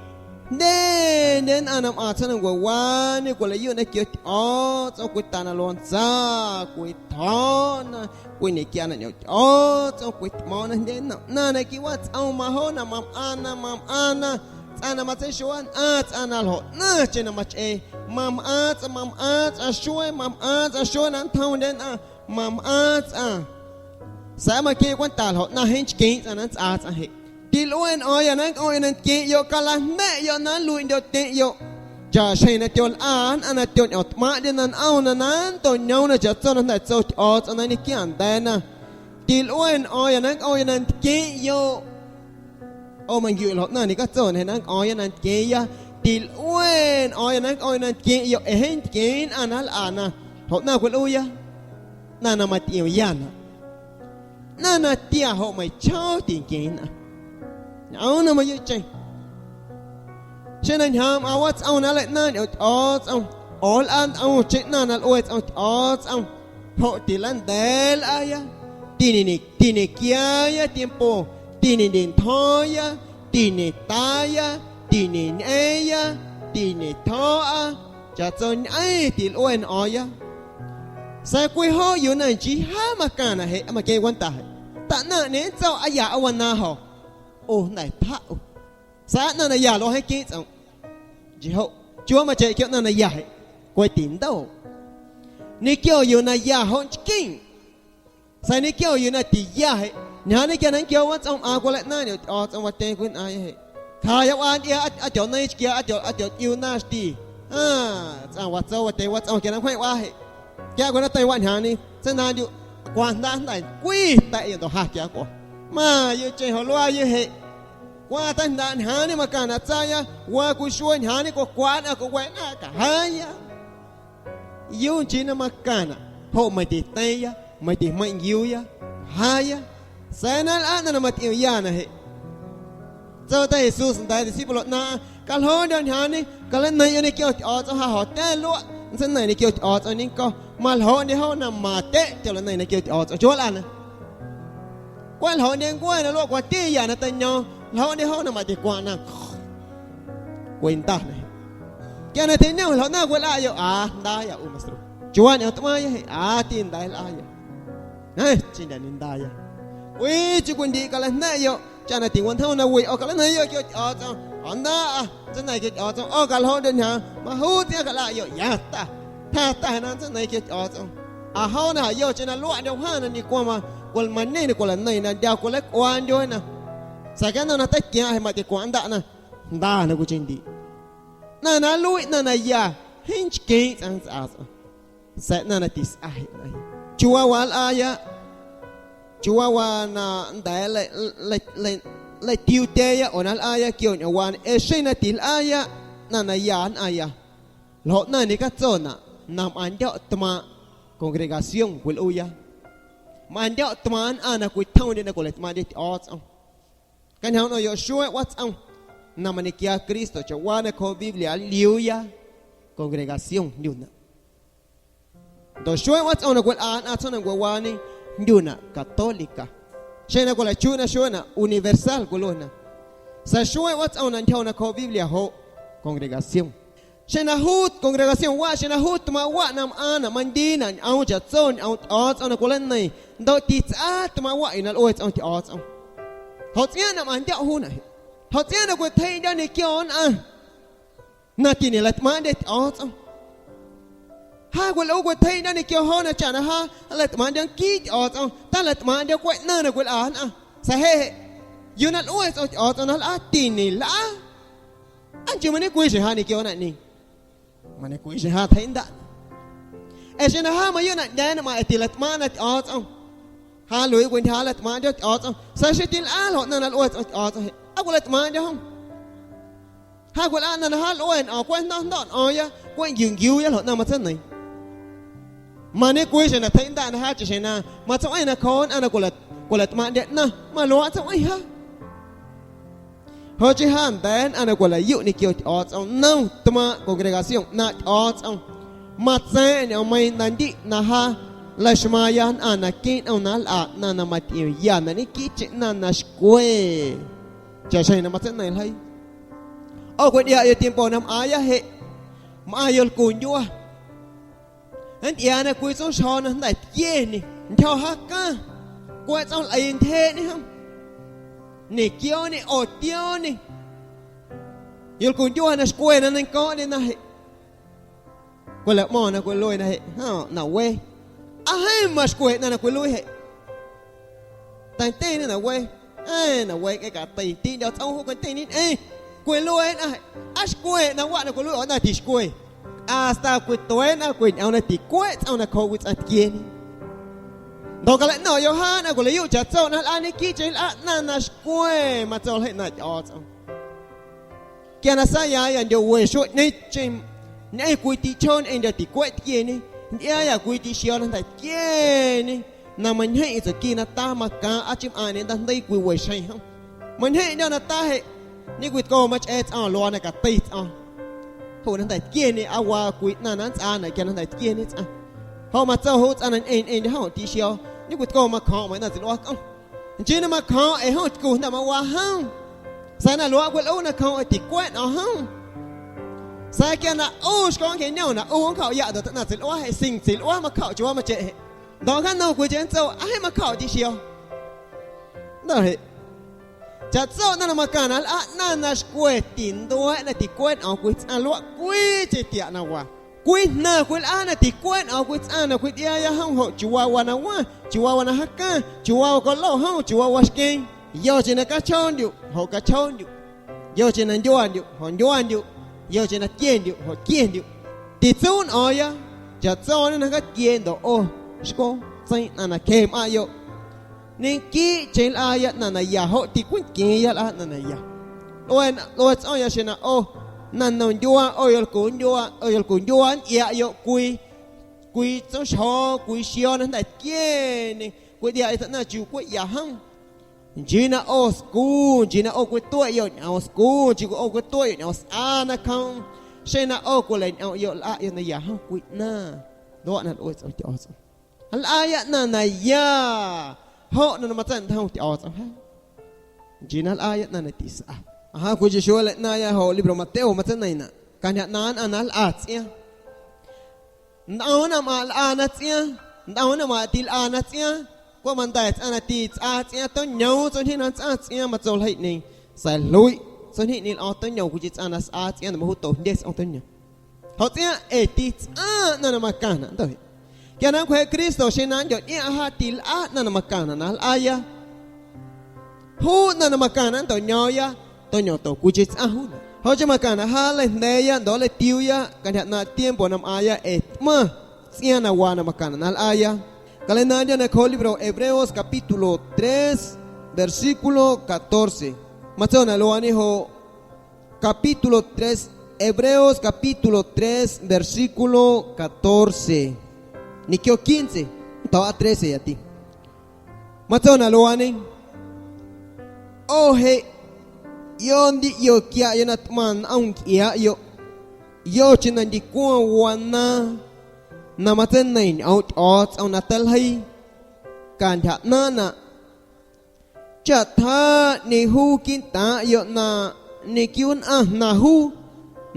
Jndyendye nnꞌaⁿ na mꞌaaⁿ tsjoomnancue waañe cwilaꞌyuꞌ ñequio Tyꞌo̱o̱tsꞌom, cwii ta na luaa ntsa, cwitjo̱o̱na, cwiñequiaana ñꞌoom Tyꞌo̱o̱tsꞌom, cwitꞌmo̱o̱ⁿna jndye nnom ꞌnaⁿ naquiiꞌ watsꞌom, majoona mamꞌaaⁿna, mamꞌaaⁿna tsꞌaⁿ na matseixuaꞌnnꞌaⁿ, tsꞌaⁿ na ljoꞌ ꞌnaⁿcheⁿ na machꞌee, mamꞌaaⁿ tsꞌaⁿ, mamꞌaaⁿ tsꞌaⁿ xuee, mamꞌaaⁿ tsꞌaⁿ xuee na nntjomndye nnꞌaⁿ, mamꞌaaⁿ tsꞌaⁿ. Sa̱a̱ maqueⁿ cwenta ljoꞌ ꞌnaⁿ jeeⁿ nchqueeⁿ tsꞌaⁿ na nntsꞌaa tsꞌaⁿ jeꞌ. Tilꞌue nꞌo̱o̱ⁿya na nncꞌomꞌyoꞌ na ntqueⁿꞌyoꞌ, calaꞌjnda̱ꞌyoꞌ na nluiꞌndyo̱tyeⁿꞌyoꞌ chaꞌxjeⁿ na tyolꞌana nnꞌaⁿ na tyoñꞌo̱ⁿ tꞌmaaⁿꞌndyena nꞌomna na nntoꞌñoomna chaꞌtso na jnda̱ tso Tyꞌo̱o̱tsꞌom na nñequiaanda̱a̱na. Tilꞌue nꞌo̱o̱ⁿya na nncꞌomꞌyoꞌ na ntqueⁿꞌyoꞌ. ꞌO manquiuꞌ ljoꞌ ꞌnaⁿ ñecatso na nncꞌo̱o̱ⁿya na ntqueⁿya. Tilꞌue nꞌo̱o̱ⁿya na nncꞌomꞌyoꞌ na ntqueⁿꞌyoꞌ ee jeeⁿ ntqueeⁿ nnꞌaⁿ na nlꞌana. Ljoꞌ ꞌnaⁿ cwilꞌuuya ꞌnaⁿ na matyꞌiomyanaꞌ. Ꞌnaⁿ na tia joꞌ meiⁿchjoo tinqueⁿ nnꞌaⁿ. Ñꞌoom na mayuuꞌcheⁿ. Xeⁿ na ñjaaⁿ mꞌaaⁿ watsꞌom na nleiꞌnaaⁿ ñꞌoom Tyꞌo̱o̱tsꞌom, oo nlꞌaa ntꞌomcheⁿ ꞌnaⁿ na lꞌue tsꞌom Tyꞌo̱o̱tsꞌom, joꞌ tilanda̱a̱ nlꞌaaya, tiñe-, tiñequiaaya tiempo, tiñendyeꞌntjo̱o̱ⁿya, tiñetaaya, tiñeñꞌeeⁿya, tiñetjo̱o̱ꞌa, chaꞌtsoñꞌeⁿ tilꞌue nꞌo̱o̱ⁿya. Sa̱a̱ cwii joo yuu na nchii jaa macaⁿnaꞌ jeꞌ, maqueⁿ cwenta jeꞌ, taꞌnaⁿꞌñe nntso aa ya aa wanaaⁿ jo̱, ꞌo jnda̱ tjaꞌ ꞌu. Sa̱a̱ ꞌnaⁿ na ya luaaꞌ jeeⁿ queeⁿ tsꞌomꞌ. Nchii joꞌ, ¿chiuuwaa macheꞌ quia ꞌnaⁿ na ya jeꞌ? Cweꞌ tindooꞌ. Ñequio yuu na ya joꞌ nchqueⁿꞌ. Sa̱a̱ ñequio yuu na tiya jeꞌ, ñjaaⁿñe quia na nnquio watsꞌom mꞌaaⁿ cwilaꞌnaaⁿ ñꞌoom Tyꞌo̱o̱tsꞌom watyeeⁿ cwinꞌaaⁿya jeꞌ. Tjaya wꞌaa ntyꞌia, aa, aa tyoꞌneiiⁿ chquia, aa tyo, aa tyoꞌtꞌiu naaⁿ xti. Aa, tsꞌaⁿ watso watyeⁿ watsꞌom quia na nncwjeⁿꞌ wꞌaa jeꞌ. Quia cwenta teiⁿ waꞌñjaaⁿñe, tseinaaⁿndyuꞌ cwa jndaaꞌ jnda̱ cwii ta̱ꞌyoꞌ ndoꞌ ja quia cꞌua. Mayuuꞌcheⁿ joꞌ luaaꞌyoꞌ jeꞌ. Cwa teijndaaꞌ ñjaaⁿñe macaⁿnaꞌ tsaaya, waa cwii xuee ñjaaⁿñe cwacwaꞌ nnꞌaⁿ cwiweꞌ nnꞌaⁿ cajaaya. Yuu nchii na macaⁿnaꞌ, joꞌ meiⁿ titeiiⁿya, meiⁿ tijmeiⁿꞌ nquiuuya, jaaya, sa̱a̱ na nlꞌaꞌ ꞌnaⁿ na matyꞌiomyanaꞌ jeꞌ. Tso ta Jesús nda̱a̱ discípulo ꞌnaaⁿꞌaⁿ: Caljooꞌndyo̱ ñjaaⁿñe, calaneiⁿꞌyoꞌ ñequio Tyꞌo̱o̱tsꞌom, ja jo̱o̱tya̱a̱ luaꞌ nntseina̱ⁿ ñequio Tyꞌo̱o̱tsꞌom ñeeⁿ nco̱. Maljoꞌndye joo na matyeꞌ tyolaꞌneiⁿ ñequio Tyꞌo̱o̱tsꞌom. Chiuuwaa lꞌana. Cweꞌ ljoꞌndye ncuee na luaꞌ cwati ya na teiño̱o̱ⁿ, ljoꞌndye joo na matyicwaⁿ na cwindanaꞌ. Quia na tiñom ljoꞌ na cwilꞌaꞌyoꞌ, aa jndaaya ꞌu meistro. Chiuuwaa ñꞌoom tꞌmaaⁿya jeꞌ, aa ti nda̱a̱ lꞌaaya. Ee, chi ndyaꞌ ñendaaya. Cwiicheⁿ cwindiiꞌ calajnda̱ꞌyoꞌ chaꞌ na tiwañjoom na wiꞌ ꞌo calaneiⁿyoꞌ quio Tyꞌo̱o̱tsꞌom, ꞌo nndaꞌa nntseineiⁿ quio Tyꞌo̱o̱tsꞌom, ꞌo caljooꞌndyo̱ ñjaaⁿ, majuuꞌ tsꞌiaaⁿ calꞌaꞌyoꞌ, ya ta. Tjaa ta na nntseineiⁿ quio Tyꞌo̱o̱tsꞌom. Aa joo na jayocheⁿ na luaꞌndyo̱ wjaⁿ na ñeꞌcwaⁿ ma-, cwal-, mañeⁿ na cwilaneiⁿ na ndya cwileicꞌuaandyueena. Sa̱a̱ canda̱ na teiquiaaⁿ jeꞌ matyicwaⁿ ꞌndaꞌna, jnda na cwiicheⁿ ndiiꞌ. Ꞌnaⁿ na nluiꞌ ꞌnaⁿ na ya, jeeⁿ nchqueeⁿꞌ tsꞌaⁿ nntsꞌaa tsꞌaⁿ. Sa̱a̱ ꞌnaⁿ na tisꞌa jeꞌ na ya. Chiuuwaa waa nlꞌaaya, chiuuwaa waa na nnda̱a̱ nlei-, nlei-, nlei-, nleitiuutyeeⁿya oo na nlꞌaaya quio ñꞌoomwaañe, ee xeⁿ na tilꞌaaya ꞌnaⁿ na ya nnꞌaⁿya, ljoꞌ na ñecatsonaꞌ na mꞌaⁿndyo̱ꞌ tmaaⁿꞌ congregación cwilꞌuuya. Mꞌaⁿndyo̱ꞌ tmaaⁿꞌ nnꞌaⁿ na cwitjomndye na cwilaꞌtꞌmaaⁿꞌndye Tyꞌo̱o̱tsꞌom. Cantyja ꞌnaⁿyoꞌ xueeꞌ watsꞌom na mañequiaa Cristo, chaꞌwaa nacjooꞌ Biblia nliuuya congregación jndyunaꞌ. Ndoꞌ xueeꞌ watsꞌom na cwilꞌa nnꞌaⁿ tsjoomnancuewaañe jndyunaꞌ católica. Xeⁿ na cwilachuiiꞌna xueeꞌ na universal cwiluena. Sa̱a̱ xueeꞌ watsꞌom na ntyjoo nacjooꞌ Biblia joꞌ congregación. Xeⁿ na juu congregación waꞌ, xeⁿ na juu tmaaⁿꞌ waꞌ na mꞌaaⁿnaꞌ mandiinaꞌ ñꞌoom chaꞌtso ñꞌoom Tyꞌo̱o̱tsꞌom na cwilaneiⁿ, ndoꞌ titsꞌaa tmaaⁿꞌ waꞌ yuu na lꞌue tsꞌom Tyꞌo̱o̱tsꞌom. Joꞌ tsꞌiaaⁿꞌ na mꞌaⁿndyo̱ꞌ juunaꞌ jeꞌ. Joꞌ tsꞌiaaⁿꞌ na cwitjeiꞌndyo̱ ñequio nnꞌaⁿ na tiñeꞌlaꞌtꞌmaaⁿꞌndye Tyꞌo̱o̱tsꞌom. Ja cwilꞌuu cwitjeiꞌndyo̱ ñequio joona chaꞌ na ja nlaꞌtꞌmaaⁿꞌndyo̱ nquii Tyꞌo̱o̱tsꞌom, talaꞌtꞌmaaⁿꞌndyo̱ cweꞌ ꞌnaⁿ na cwilꞌa nnꞌaⁿ. Sa̱a̱ jeꞌ jeꞌ, yuu na lꞌue tsꞌom Tyꞌo̱o̱tsꞌom na nlꞌaa tiñeꞌlꞌaa. Aa nchii mañecwii xjeⁿ ja ñequio naⁿꞌñeeⁿ. Mañecwii xjeⁿ ja tjeiꞌndaꞌ. Ee xeⁿ na ja mayuuꞌ na ꞌndya̱a̱ na mꞌaⁿ ee tilaꞌtꞌmaaⁿꞌna Tyꞌo̱o̱tsꞌom, ja luiiꞌ cwintyjaaꞌ nlaꞌtꞌmaaⁿꞌndyo̱ Tyꞌo̱o̱tsꞌom, sa̱a̱ xeⁿ tilꞌaa ljoꞌ ꞌnaⁿ na lꞌue tsꞌom Tyꞌo̱o̱tsꞌom jeꞌ, aa cwilaꞌtꞌmaaⁿꞌndyo̱ jom. Ja cwilꞌa ꞌnaⁿ na ja lꞌue ñꞌoom cweꞌ jndo̱ꞌ jndo̱ꞌ nꞌo̱o̱ⁿya, cweꞌ nquiu nquiuuya ljoꞌ na matseina̱ⁿ. Mañecwii xjeⁿ na tjeiꞌndaꞌ na ja chaꞌxjeⁿ na matseina̱ⁿ nacjooꞌ nnꞌaⁿ na cwila-, cwilaꞌtꞌmaaⁿꞌndye ꞌnaⁿ, maluaaꞌ matseina̱ⁿ ja. Joꞌ chii ja nda̱a̱ nnꞌaⁿ na cwilaꞌyuꞌ ñequio Tyꞌo̱o̱tsꞌom nnom tmaaⁿꞌ congregación ꞌnaaⁿꞌ Tyꞌo̱o̱tsꞌom, matsa̱a̱ⁿꞌa ñꞌoom meiiⁿ na ndiꞌ na ja laxmaaⁿya nnꞌaⁿ naquiiꞌ nꞌom na nlꞌa ꞌnaⁿ na matyꞌiomya na ñequiiꞌcheⁿ ꞌnaⁿ na xcwe, chaꞌxjeⁿ na matseina̱ⁿ ljeii. ꞌO cwiꞌndiaꞌyoꞌ tiempo na mꞌaaⁿya jeꞌ, mꞌaⁿ yolcu ndyua. Nntyꞌiaana cwii tsoom xjo̱o̱ na jnda̱ tquieñe, ntyjo̱ jaacaⁿ, cweꞌ tsꞌom lꞌeeꞌ ntyjeeꞌñe jom, ñequiooñe oo tiooñe. Yolcu ndyua na xcwe na neiⁿcooꞌndyena jeꞌ, cwilaꞌmo̱ⁿ na cwiluena jeꞌ, jom, na we. Aa jeeⁿ maxcwe ꞌnaⁿ na cwiluii jeꞌ. Teiⁿtyeⁿñe na we, ee, na we, ee, catei, tiꞌndyo̱ tsꞌoom juu cweꞌ tyeⁿ ñeeⁿ, cwilue nnꞌaⁿ, aa xcwe na waꞌ na cwiluiiꞌ oo ꞌnaⁿ tixcwe. Hasta cwitue nnꞌaⁿ cwiñꞌoom na ticueꞌ tsꞌom nacjooꞌ cwii tsꞌaⁿ tquieñe. Ndoꞌ calaꞌno̱ⁿꞌyoꞌ jaa nnꞌaⁿ cwilaꞌyuꞌ chaꞌtso na nlꞌaa ñequiiꞌcheⁿ nlꞌaa ꞌnaⁿ na xcwe, matso ljeii ꞌnaaⁿꞌ Tyꞌo̱o̱tsꞌom. Quia na saayaaⁿyâ ndyo we xueeꞌñeeⁿcheⁿ ñꞌeⁿ cwii tiꞌchjoo ñꞌeⁿndyo̱ ticueꞌ tquieñe, ntyꞌiaayâ cwii tiꞌxio̱o̱ na jnda̱ tquieñe na mañjeⁿꞌ tsꞌom qui na ta macaaⁿ aa chii mꞌaaⁿꞌñe ndajndeii cwii we xjeⁿ jom. Mañjeⁿꞌndyo̱ na ta jeꞌ, ñecwitco machꞌee tsꞌaⁿ luaa na catei tsꞌaⁿ. Juu na jnda̱ tquieñe aa waa cwii ꞌnaⁿ na nntsꞌaanaꞌ quia na jnda̱ tquieñe tsꞌaⁿ. Joꞌ matso juu tsꞌaⁿ na ñꞌeⁿ ñꞌeⁿndyo̱ jom tiꞌxio̱o̱, ñecwitco macjo̱o̱ⁿꞌ meiⁿ ꞌnaⁿ txiluaa cꞌom. Nchii na macjo̱o̱ⁿꞌ ee jom tcu jnda̱ mawaa jom. Sa̱a̱ na luaaꞌ cwilaꞌu nacjooꞌ ee ticueꞌ nꞌom jom. Sa̱a̱ quia na ꞌu xcooꞌ ncjeꞌñom na ꞌu nncjaꞌya ndoꞌ tsaⁿꞌnaⁿ txiluaa jeꞌ sin txiluaa macjaꞌ chiuuwaa macheꞌ jeꞌ. Ndoꞌ wjaannom cwiicheⁿ ntso aa jeeⁿ macjaꞌ tixio. Ndoꞌ jeꞌ, chaꞌtso ꞌnaⁿ na macaⁿnaꞌ nlꞌaa ꞌnaⁿ na xcwe tindueeꞌ na ticueꞌ nꞌom cwii tsꞌaⁿ luaꞌ cwiicheⁿ tiaꞌ na waa. Cwii jnaⁿ cwilꞌaa na ticueꞌ nꞌom cwii tsꞌaⁿ na cwitꞌiaaya jom joꞌ chiuuwaa waa na waⁿ, chiuuwaa waa na jaacaⁿ, chiuuwaa waa colo jom, chiuuwaa waa xqueeⁿ. Yocheⁿ na cachjoondyuꞌ joꞌ cachjoondyuꞌ. Yocheⁿ na ndyuaandyuꞌ, joꞌ ndyuaandyuꞌ. Yocheⁿ na tquiendyuꞌ, joꞌ tquiendyuꞌ. Titsuꞌ nꞌo̱o̱ⁿya chaꞌtsoñe na nncjaatquiee ndoꞌ ꞌo xco tseeⁿ ꞌnaⁿ na cje mꞌaⁿꞌyoꞌ. Ñequiiꞌcheⁿ nlꞌaaya ꞌnaⁿ na ya joꞌ ticweeⁿtqueⁿya nlꞌaa ꞌnaⁿ na ya. Lꞌue, lꞌue tsꞌo̱ⁿya xeⁿ na ꞌo naⁿnom ndyuaa, ꞌo yolcu ndyuaa, ꞌo yolcu ndyuaa ntyꞌiaꞌyoꞌ cwii, cwii tsoxjo̱o̱, cwii xio̱o̱ na jnda̱ tquieñe, cwiꞌndiiꞌa tsaⁿꞌna chiuu cweꞌ ya jom. Nchii na ꞌo scu, nchii na ꞌo cwitueꞌyoꞌ ñꞌoom scu, nchii ꞌo cwitueꞌyoꞌ ñꞌoom sꞌaa nacjoom. Xeⁿ na ꞌo cwileiñꞌomꞌyoꞌ lꞌaꞌyoꞌ na ya jom cwii ꞌnaⁿ, luaꞌ na lꞌue tsꞌom Tyꞌo̱o̱tsꞌom. Nlꞌaaya ꞌnaⁿ na ya, joꞌ na matsa̱ꞌntjom Tyꞌo̱o̱tsꞌom jaa. Nchii na nlꞌaaya ꞌnaⁿ na tisꞌa. Ajaa cwiicheⁿ xuaaꞌ nleiꞌnaaⁿya joꞌ libro Mateo matseineiⁿnaꞌ cantyja ꞌnaaⁿ nnꞌaⁿ na nlꞌa tsꞌiaaⁿ. Ntꞌom nnaⁿmꞌaⁿꞌ lꞌaana tsꞌiaaⁿ, ntꞌom nnaⁿmꞌaⁿꞌ tilꞌana tsꞌiaaⁿ. Cweꞌ manda̱ tsꞌaⁿ na titsꞌaa tsꞌiaaⁿ toñoom tsoñjeeⁿ na nntsꞌaaⁿ tsꞌiaaⁿ, matso ljeiiꞌñeeⁿ, sa̱a̱ jluiꞌ tsoñjeeⁿ ꞌñeeⁿ lꞌo̱o̱ⁿ toñoom cwiicheⁿ tsꞌaⁿ na sꞌaa tsꞌiaaⁿ na majutoꞌjndye tsꞌom toñoom. Joꞌ tsꞌiaaⁿ ee titsꞌaaⁿ ꞌnaⁿ na macaⁿnaꞌ ndoꞌ. Quia na nncwjeeꞌ Cristo xeⁿ na nndyoniaⁿꞌaⁿ jaa tilꞌa ꞌnaⁿ na macaⁿnaꞌ na nlꞌaaya. Juu ꞌnaⁿ na macaⁿnaꞌ nntoꞌño̱o̱ⁿya, toñoom to cwiicheⁿ tsꞌaⁿ juunaꞌ. Joꞌ chii macaⁿnaꞌ jaa nleijnda̱a̱ya ndoꞌ nleitiuuya cantyja ꞌnaaⁿꞌ tiempo na mꞌaaⁿya ee tꞌmaⁿ tsꞌiaaⁿ na waa na macaⁿnaꞌ na nlꞌaaya. Calenaaⁿndyo̱ nacjooꞌ libro Hebreos capítulo tres, versículo catorce. Matsonaꞌ luaañe joꞌ, capítulo tres, Hebreos capítulo tres, versículo catorce ñequio quince, nnto̱o̱ꞌa trece yati. Matsonaꞌ luaañe: ꞌO jeꞌ, ꞌio ndi ꞌio quiaꞌyoꞌ na tꞌmaⁿ nꞌom ncꞌiaaꞌyoꞌ, yocheⁿ na ndicwaⁿ wanaaⁿ na matseineiⁿ ñꞌoomꞌ Tyꞌo̱o̱tsꞌom na teiljeii cantyja ꞌnaaⁿꞌnaꞌ. Chaꞌ tjaaꞌñe juu quiiꞌntaaⁿꞌyoꞌ na ñequiuꞌnnꞌaⁿ jnaⁿ juu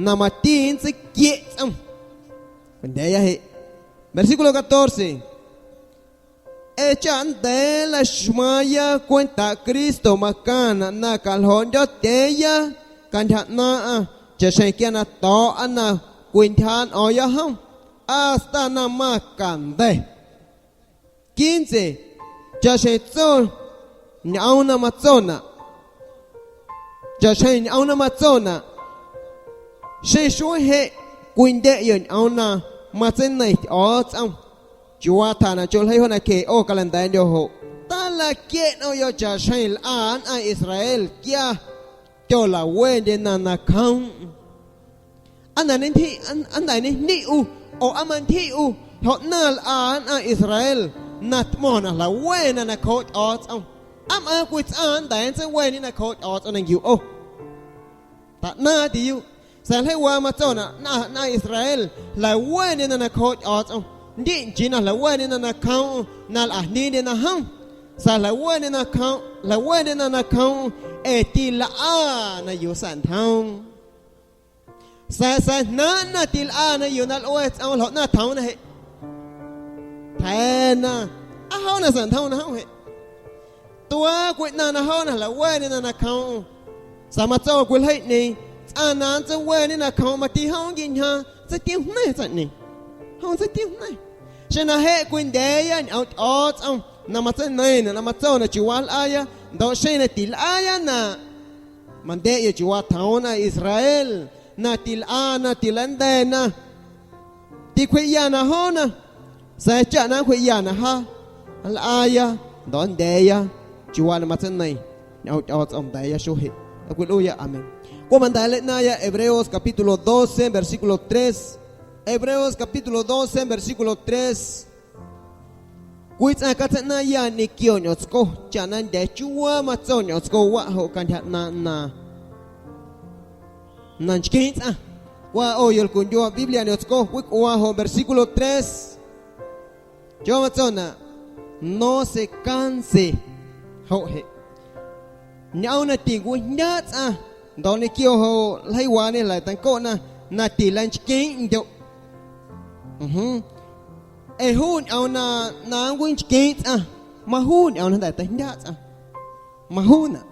na mati nntseiquieꞌ tsꞌom. Candya̱a̱ya jeꞌ, versículo catorce: Ee chaꞌ nnda̱a̱ nlaxmaaⁿya cwentaꞌ Cristo macaⁿnaꞌ na caljooꞌndyo̱tyeeⁿya cantyja ꞌnaaⁿꞌaⁿ chaꞌxjeⁿ quia na to̱ꞌa na cwintyjaaꞌ nꞌo̱o̱ⁿya jom hasta na macanda̱. Quince, chaꞌxjeⁿ tso ñꞌoom na matsonaꞌ, chaꞌxjeⁿ ñꞌoom na matsonaꞌ: Xeⁿ xuee jeꞌ cwindyeꞌyoꞌ ñꞌoom na matseineiⁿ Tyꞌo̱o̱tsꞌom, chiuuwaa tjaa na cho ljeii joo nacje ꞌo calenda̱a̱ndyo joꞌ talaquieꞌ nꞌomꞌyoꞌ chaꞌxjeⁿ lꞌa nnꞌaⁿ Israel quia tyolawendyena nacjoomꞌm. Aa na ñentyjiꞌ, aa, aa nda̱a̱ ñejndiꞌ ꞌu, oo aa mantyjiꞌ ꞌu, ljoꞌ ꞌnaⁿ lꞌa nnꞌaⁿ Israel na tꞌmo̱ⁿnaꞌ jlaꞌwena nacjooꞌ Tyꞌo̱o̱tsꞌom. Aa mꞌaaⁿ cwii tsꞌaⁿ nnda̱a̱ nntseiweeñe nacjooꞌ Tyꞌo̱o̱tsꞌom na nquiu ꞌo. Taꞌnaⁿ tiyuꞌ, sa̱a̱ ljeii waa matsonaꞌ nnꞌaⁿ, nnꞌaⁿ Israel jlaꞌwendyena nacjooꞌ Tyꞌo̱o̱tsꞌom, ndiꞌ nchii na jlaꞌwendyena nacjoomꞌm na lꞌa jndiindyena jom, sa̱a̱ jlaꞌwendyena nacjoomꞌm, jlaꞌwendyena nacjoomꞌm ee tilꞌa na yuꞌ sa̱ꞌntjoom. Sa̱a̱ sa̱jnaaⁿꞌ na tilꞌa na yuu na lꞌue tsꞌoom ljoꞌ ꞌnaⁿ tjoomna jeꞌ. Tja̱na, aa joo na sa̱ꞌntjoomna jom jeꞌ. Tuaa cwii ꞌnaⁿ na joo na jlaꞌwendyena nacjoomꞌm. Sa̱a̱ matso cwii ljeiiꞌñeeⁿ: Tsꞌaⁿ na nntseiweeñe nacjoomꞌm mati jom nnquiñjaaⁿ tseitiomjneiⁿ tsaⁿꞌñeeⁿ. Jom tseitiomjneiⁿ. Xeⁿ na jeꞌ cwindya̱a̱ya ñꞌoom Tyꞌo̱o̱tsꞌom na matseineiⁿnaꞌ na matso na chiuuwaa nlꞌaaya, ndoꞌ xeⁿ na tilꞌaaya na mandyeꞌyoꞌ chiuuwaa tjoom nnꞌaⁿ Israel na tilꞌana, tilaꞌnda̱na, ticwjiꞌyana joona, sa̱a̱ chaꞌ na nncwjiꞌyana jaa, nlꞌaaya ndoꞌ nndya̱a̱ya chiuuwaa na matseineiⁿ ñꞌoom Tyꞌo̱o̱tsꞌom nda̱a̱ya xuee jeꞌ. Cwilꞌuuya, amén. Cweꞌ manda̱a̱ nleiꞌnaaⁿya Hebreos capítulo doce, versículo tres. Hebreos capítulo doce, versículo tres. Cwii tsꞌaⁿ catseiꞌnaaⁿya ñequio ñꞌoomꞌtsco chaꞌ na ndya̱a̱ chuwaa matso ñꞌoomꞌtscowaꞌ joꞌ cantyja ꞌnaaⁿꞌ na, na nchqueeⁿ tsꞌaⁿ. Cwaa ꞌo yolcundyuaa Biblia ñꞌoomꞌtsco cwicꞌuaaⁿ joꞌ versículo tres. Cho matsonaꞌ: No se canse. Joꞌ jeꞌ, ñꞌoom na tincwijndyaꞌ tsꞌaⁿ, ndoꞌ ñequio joꞌ ljeiiwaañe jlaꞌ teincoꞌna na tilanchqueeⁿꞌndyoꞌ. Ee juu ñꞌoom na, na nncwinchqueeⁿꞌ tsꞌaⁿ, majuu ñꞌoom na jnda̱ teijndyaꞌ tsꞌaⁿ. Majuunaꞌ.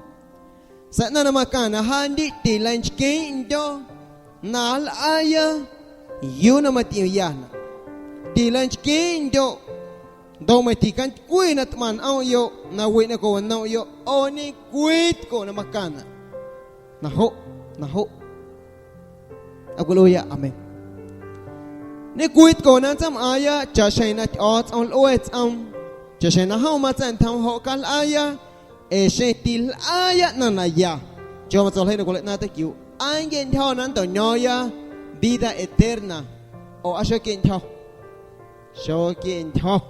Sa̱a̱ ꞌnaⁿ na macaⁿnaꞌ jaa ndiꞌ tilanchqueeⁿꞌndyo̱ na nlꞌaaya yuu na matyꞌiomyanaꞌ. Tilanchqueeⁿꞌndyoꞌ, ndoꞌ meiⁿ ticantycwi na tꞌmaⁿ nꞌomꞌyoꞌ na wiꞌ na cwiwanomꞌyoꞌ ꞌo ñecwii tcoꞌ na macaⁿnaꞌ. Na joꞌ, na joꞌ. Aa cwiluiiya amén. Ñecwii tco na nntseimꞌaaⁿya chaꞌxjeⁿ na Tyꞌo̱o̱tsꞌom lꞌue tsꞌoom, chaꞌxjeⁿ na jom matsa̱ꞌntjoom joꞌ calꞌaaya, ee xeⁿ tilꞌaaya ꞌnaⁿ na ya, chaꞌ matso ljeii na cwilaꞌnaaⁿ teiquiuuꞌ, aa nnquieꞌntyjo̱ na nntoꞌño̱o̱ⁿya vida eterna, oo aa xoquieꞌntyjo̱. Xoquieꞌntyjo̱.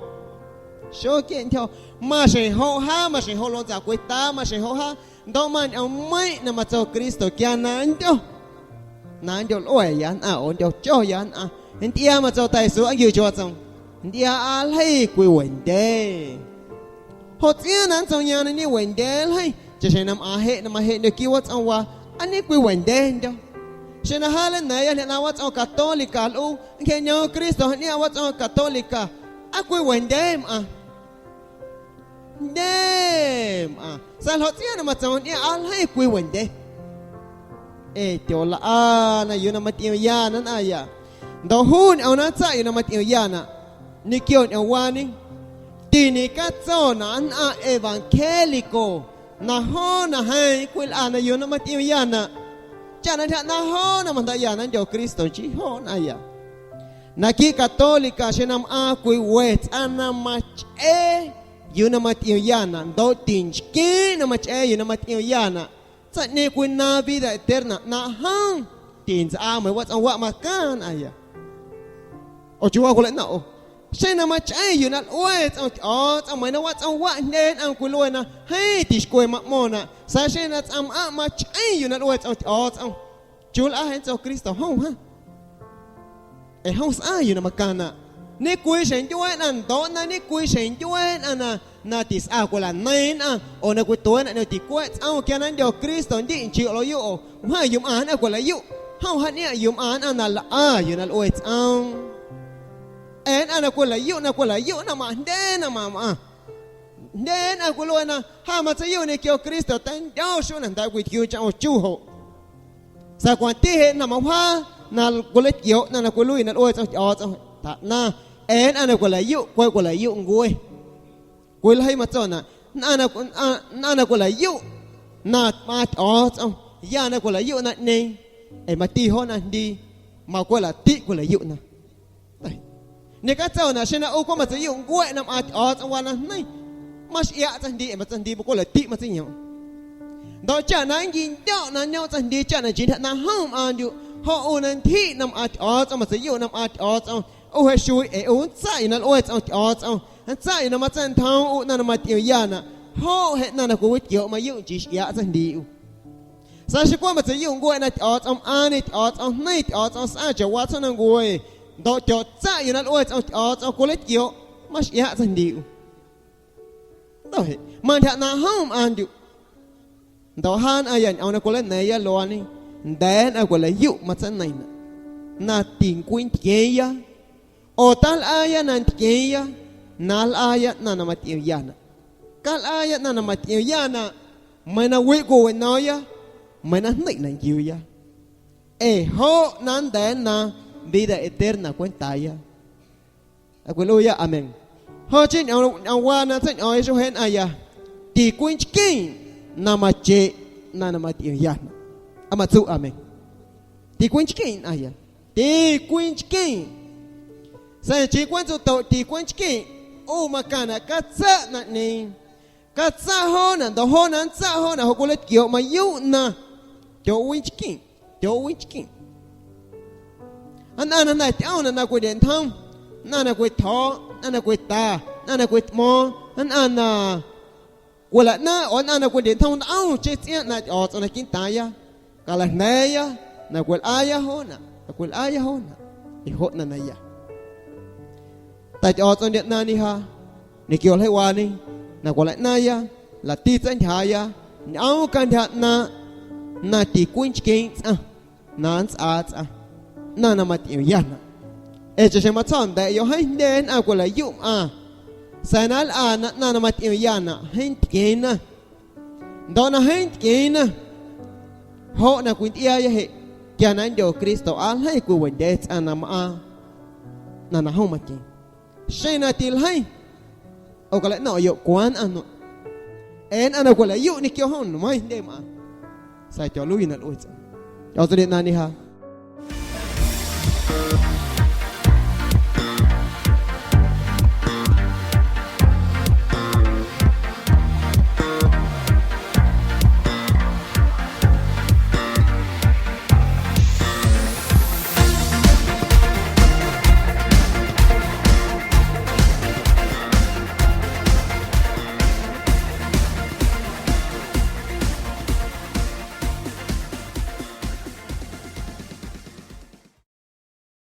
Xoquieꞌntyjo̱. Maxjeⁿ joꞌ jaa, maxjeⁿ joꞌ luaa ntsaⁿ cwitaaꞌ, maxjeⁿ joꞌ jaa, ndoꞌ mañꞌoommeiⁿꞌ na matso Cristo quia na nndyo, na nndyoꞌlꞌua̱ya nnꞌaⁿ oo nndyo̱cho̱ya nnꞌaⁿ, ntyꞌiaa matso Ta Jesús aa nquiu chiuuwatsoom, ntyꞌiaa aa ljeii cwii wendyee. Joꞌ tsꞌiaaⁿ na nntsaⁿyaaⁿ na ñewendyee nljeiⁿ, chaꞌxjeⁿ na mꞌaaⁿ jeꞌ na majeꞌndyo̱ quiiꞌ watsꞌom waa, aa ñecwiwendyendyo̱. Xeⁿ na jaa nlana̱a̱ⁿya ñeꞌ na watsꞌom católica lꞌuu, nncjeꞌñoom Cristo nñeꞌ watsꞌom católica, aa cwiwendyee mꞌaⁿ. Jndye mꞌaⁿ, sa̱a̱ ljoꞌ tsꞌiaaⁿ na matsoom nñeꞌ aa ljeii cwiwendyee. Ee tyolꞌana yuu na matyꞌiomyanaꞌ nnꞌaⁿya. Ndoꞌ juu ñꞌoom na nntsaꞌ yuu na matyꞌiomyanaꞌ ñequio ñꞌoomwaañe, tiñecatsonaꞌ nnꞌaⁿ evangélico na joo na jeeⁿ cwilꞌana yuu na matyꞌiomyanaꞌ, chaꞌ na ntyjaꞌ na joo na majndaaꞌya na nndyo Cristo nchii joo nnꞌaⁿya. Naquiiꞌ católica xeⁿ na mꞌaaⁿ cwii we tsꞌaⁿ na machꞌee yuu na matyꞌiomyanaꞌ ndoꞌ tinchqueeⁿ na machꞌee yuu na matyꞌiomyanaꞌ, tsaⁿꞌñeeⁿ cwinaaⁿ vida eterna ꞌnaaⁿꞌ jom tintsꞌaa meiⁿ watsꞌom waꞌ macaⁿ nnꞌaⁿya. Oo chiuu waa cwilaꞌno̱ⁿꞌ ꞌo, xeⁿ na machꞌeⁿ yuu na lꞌue tsꞌom Tyꞌo̱o̱tsꞌom meiⁿ na watsꞌom waꞌ jndye nnꞌaⁿ cwilue na jeeⁿ tixcwe maꞌmo̱ⁿnaꞌ, sa̱a̱ xeⁿ na tsꞌaⁿ mꞌaⁿꞌ machꞌeⁿ yuu na lꞌue tsꞌom Tyꞌo̱o̱tsꞌom, chiuu lꞌaa jeeⁿ tso Cristo jom jaa. Ee jom sꞌaa yuu na macaⁿnaꞌ. Ñecwii xjeⁿ ndyuee nnꞌaⁿ ndoꞌna, ñecwii xjeⁿ ndyuee nnꞌaⁿ na, na tisꞌa cwilaneiⁿ nnꞌaⁿ oo na cwitueeꞌ nnꞌaⁿ na ticueeꞌ tsꞌoom quia na nndyo Cristo ndiꞌ nchioꞌ ljoꞌyuꞌ oo wjaⁿ yuu mꞌaⁿ nnꞌaⁿ cwilaꞌyuꞌ, jom jaañꞌeⁿ yuu mꞌaⁿ nnꞌaⁿ na lꞌa yuu na lꞌue tsꞌoom. Ee nnꞌaⁿ na cwilaꞌyuꞌ, na cwilaꞌyuꞌna maꞌjndye na mamꞌaⁿ. Jndye nnꞌaⁿ cwilue na ja matseiyuꞌ ñequio Cristo teindyo̱ xuee na jnda̱a̱ꞌ cwitquiuuꞌ chaꞌwom chu joꞌ. Sa̱a̱ cwanti jeꞌ jnda̱ mawjaa na cwileitquioꞌ ꞌnaⁿ na cwiluiiñe na lꞌue tsꞌom Tyꞌo̱o̱tsꞌom, tjaꞌnaⁿ, ee nnꞌaⁿ na cwilaꞌyuꞌ, cweꞌ cwilaꞌyuꞌ ncue. Cwiljeii matsonaꞌ, nnꞌaⁿ na, nnꞌaⁿ, nnꞌaⁿ na cwilaꞌyuꞌ na mꞌaaⁿ Tyꞌo̱o̱tsꞌom, ya na cwilaꞌyuꞌ naⁿꞌñeeⁿ, ee mati joo na jndii, macweꞌ laꞌtiꞌ cwilaꞌyuꞌna. Ñecatsonaꞌ xeⁿ na ꞌu cweꞌ matseiyuꞌ ncue na mꞌaaⁿ Tyꞌo̱o̱tsꞌom waa najneiⁿ, maxꞌiaꞌ tsaⁿjndii ee matsaⁿjndii macweꞌ laꞌtiꞌ matseiyoomꞌ. Ndoꞌ chaꞌ na nnquindyo̱ꞌ na ñoomꞌ tsaⁿjndii chaꞌ na nchii ntyjaꞌ na jom mꞌaaⁿndyuꞌ, joꞌ ꞌu na ntyjiꞌ na mꞌaaⁿ Tyꞌo̱o̱tsꞌom, matseiyuꞌ na mꞌaaⁿ Tyꞌo̱o̱tsꞌom, ꞌu jeꞌ xuiiꞌ ee ꞌu nntsaꞌ yuu na lꞌue tsꞌom Tyꞌo̱o̱tsꞌom, nntsaꞌ yuu na matsa̱ꞌntjoom ꞌu ꞌnaⁿ na matyꞌiomyanaꞌ, joꞌ jeꞌ ꞌnaⁿ na cwiwitquioꞌ mayuuꞌ nchii xꞌiaaꞌ tsaⁿjndii ꞌu. Sa̱a̱ xeⁿ cweꞌ matseiyuꞌ ncue na Tyꞌo̱o̱tsꞌom mꞌaaⁿñe, Tyꞌo̱o̱tsꞌom jneiⁿ, Tyꞌo̱o̱tsꞌom sꞌaa chaꞌwaa tsjoomnancue, ndoꞌ tyo̱tsaꞌ yuu na lꞌue tsꞌom Tyꞌo̱o̱tsꞌom cwileitquioꞌ, maxꞌiaꞌ tsaⁿjndii ꞌu. Ndoꞌ jeꞌ, mantyjaꞌ na jom mꞌaaⁿndyuꞌ. Ndoꞌ jaa nnꞌaⁿya ñꞌoom na cwilana̱a̱ⁿya luaañe, nda̱a̱ nnꞌaⁿ cwilaꞌyuꞌ matseineiⁿnaꞌ na tincwiintyqueeⁿya, oo talꞌaaya na ntqueeⁿya na nlꞌaaya ꞌnaⁿ na matyꞌiomyanaꞌ. Calꞌaaya ꞌnaⁿ na matyꞌiomyanaꞌ, meiiⁿ na wiꞌ cwiwino̱o̱ⁿya, meiiⁿ na jndeiꞌ na nquiuuya. Ee joꞌ na nnda̱a̱ nnaⁿ vida eterna cwentaaya. Aleluya, amén. Joꞌ chii ñꞌoom, ñꞌoomwaa na nntseiñꞌo̱o̱ⁿya xeⁿ jeꞌ nnꞌaⁿya, ticwiinchqueⁿ na macheꞌ ꞌnaⁿ na matyꞌiomyanaꞌ. Aa matsu amén. Ticwiinchqueⁿ nnꞌaⁿya. Ticwiinchqueⁿ. Sa̱a̱ nchii cweꞌ ntsuꞌtoꞌ ticwiinchqueⁿ, ꞌu macaⁿnaꞌ catsaꞌ naⁿꞌñeeⁿ. Catsaꞌ joonaꞌ ndoꞌ joona nntsaꞌ joonaꞌ joꞌ cwileitquioꞌ mayuuꞌ na tyowinchqueⁿ, tyowinchqueⁿ. Nnꞌaⁿ na jnda̱ tyꞌomnaꞌ na cwindyeꞌntjom, nnꞌaⁿ na cwitjo̱o̱, nnꞌaⁿ na cwita, nnꞌaⁿ na cwitꞌmo̱o̱ⁿ, nnꞌaⁿ na cwilaꞌnaaⁿ oo nnꞌaⁿ na cwindyeꞌntjom ntꞌomcheⁿ tsꞌiaaⁿ ꞌnaaⁿꞌ Tyꞌo̱o̱tsꞌom naquiiꞌntaaⁿya, calajnda̱a̱ya na cwilꞌaaya joonaꞌ, na cwilꞌaaya joonaꞌ. Ee joꞌ ꞌnaⁿ na ya. Ta Tyꞌo̱o̱tsꞌom ndyaꞌnaaⁿñe ja ñequio ljeiiwaañe na cwilaꞌnaaⁿya, lati tseintyjaaꞌya ñꞌoom cantyja ꞌnaaⁿꞌ na ticwiinchqueeⁿ tsꞌaⁿ na nntsꞌaa tsꞌaⁿ ꞌnaⁿ na matyꞌiomyanaꞌ. Ee chaꞌxjeⁿ matsjo̱ꞌ nda̱ꞌyoꞌ jeeⁿ jndye nnꞌaⁿ cwilaꞌyuꞌ mꞌaaⁿ, sa̱a̱ na nlꞌana ꞌnaⁿ na matyꞌiomyanaꞌ jeeⁿ ntqueeⁿna. Ndoꞌ na jeeⁿ ntqueeⁿna, joꞌ na cwintyꞌiaaya jeꞌ quia na nndyo Cristo aa ljeiⁿ cwiwendyee tsꞌaⁿ na mꞌaaⁿ ꞌnaⁿ na jom maqueⁿ. Xeⁿ na tiljeiⁿ, ꞌo calaꞌno̱ⁿꞌyoꞌ cwaaⁿ nnꞌaⁿ nueⁿ, ee nnꞌaⁿ na cwilaꞌyuꞌ ñequio jom nmeiⁿ jndye mꞌaaⁿ. sa̱a̱ tyo̱luii na lꞌue tsꞌaⁿ. Tyꞌo̱o̱tseiꞌñeꞌ ꞌnaaⁿñe ja.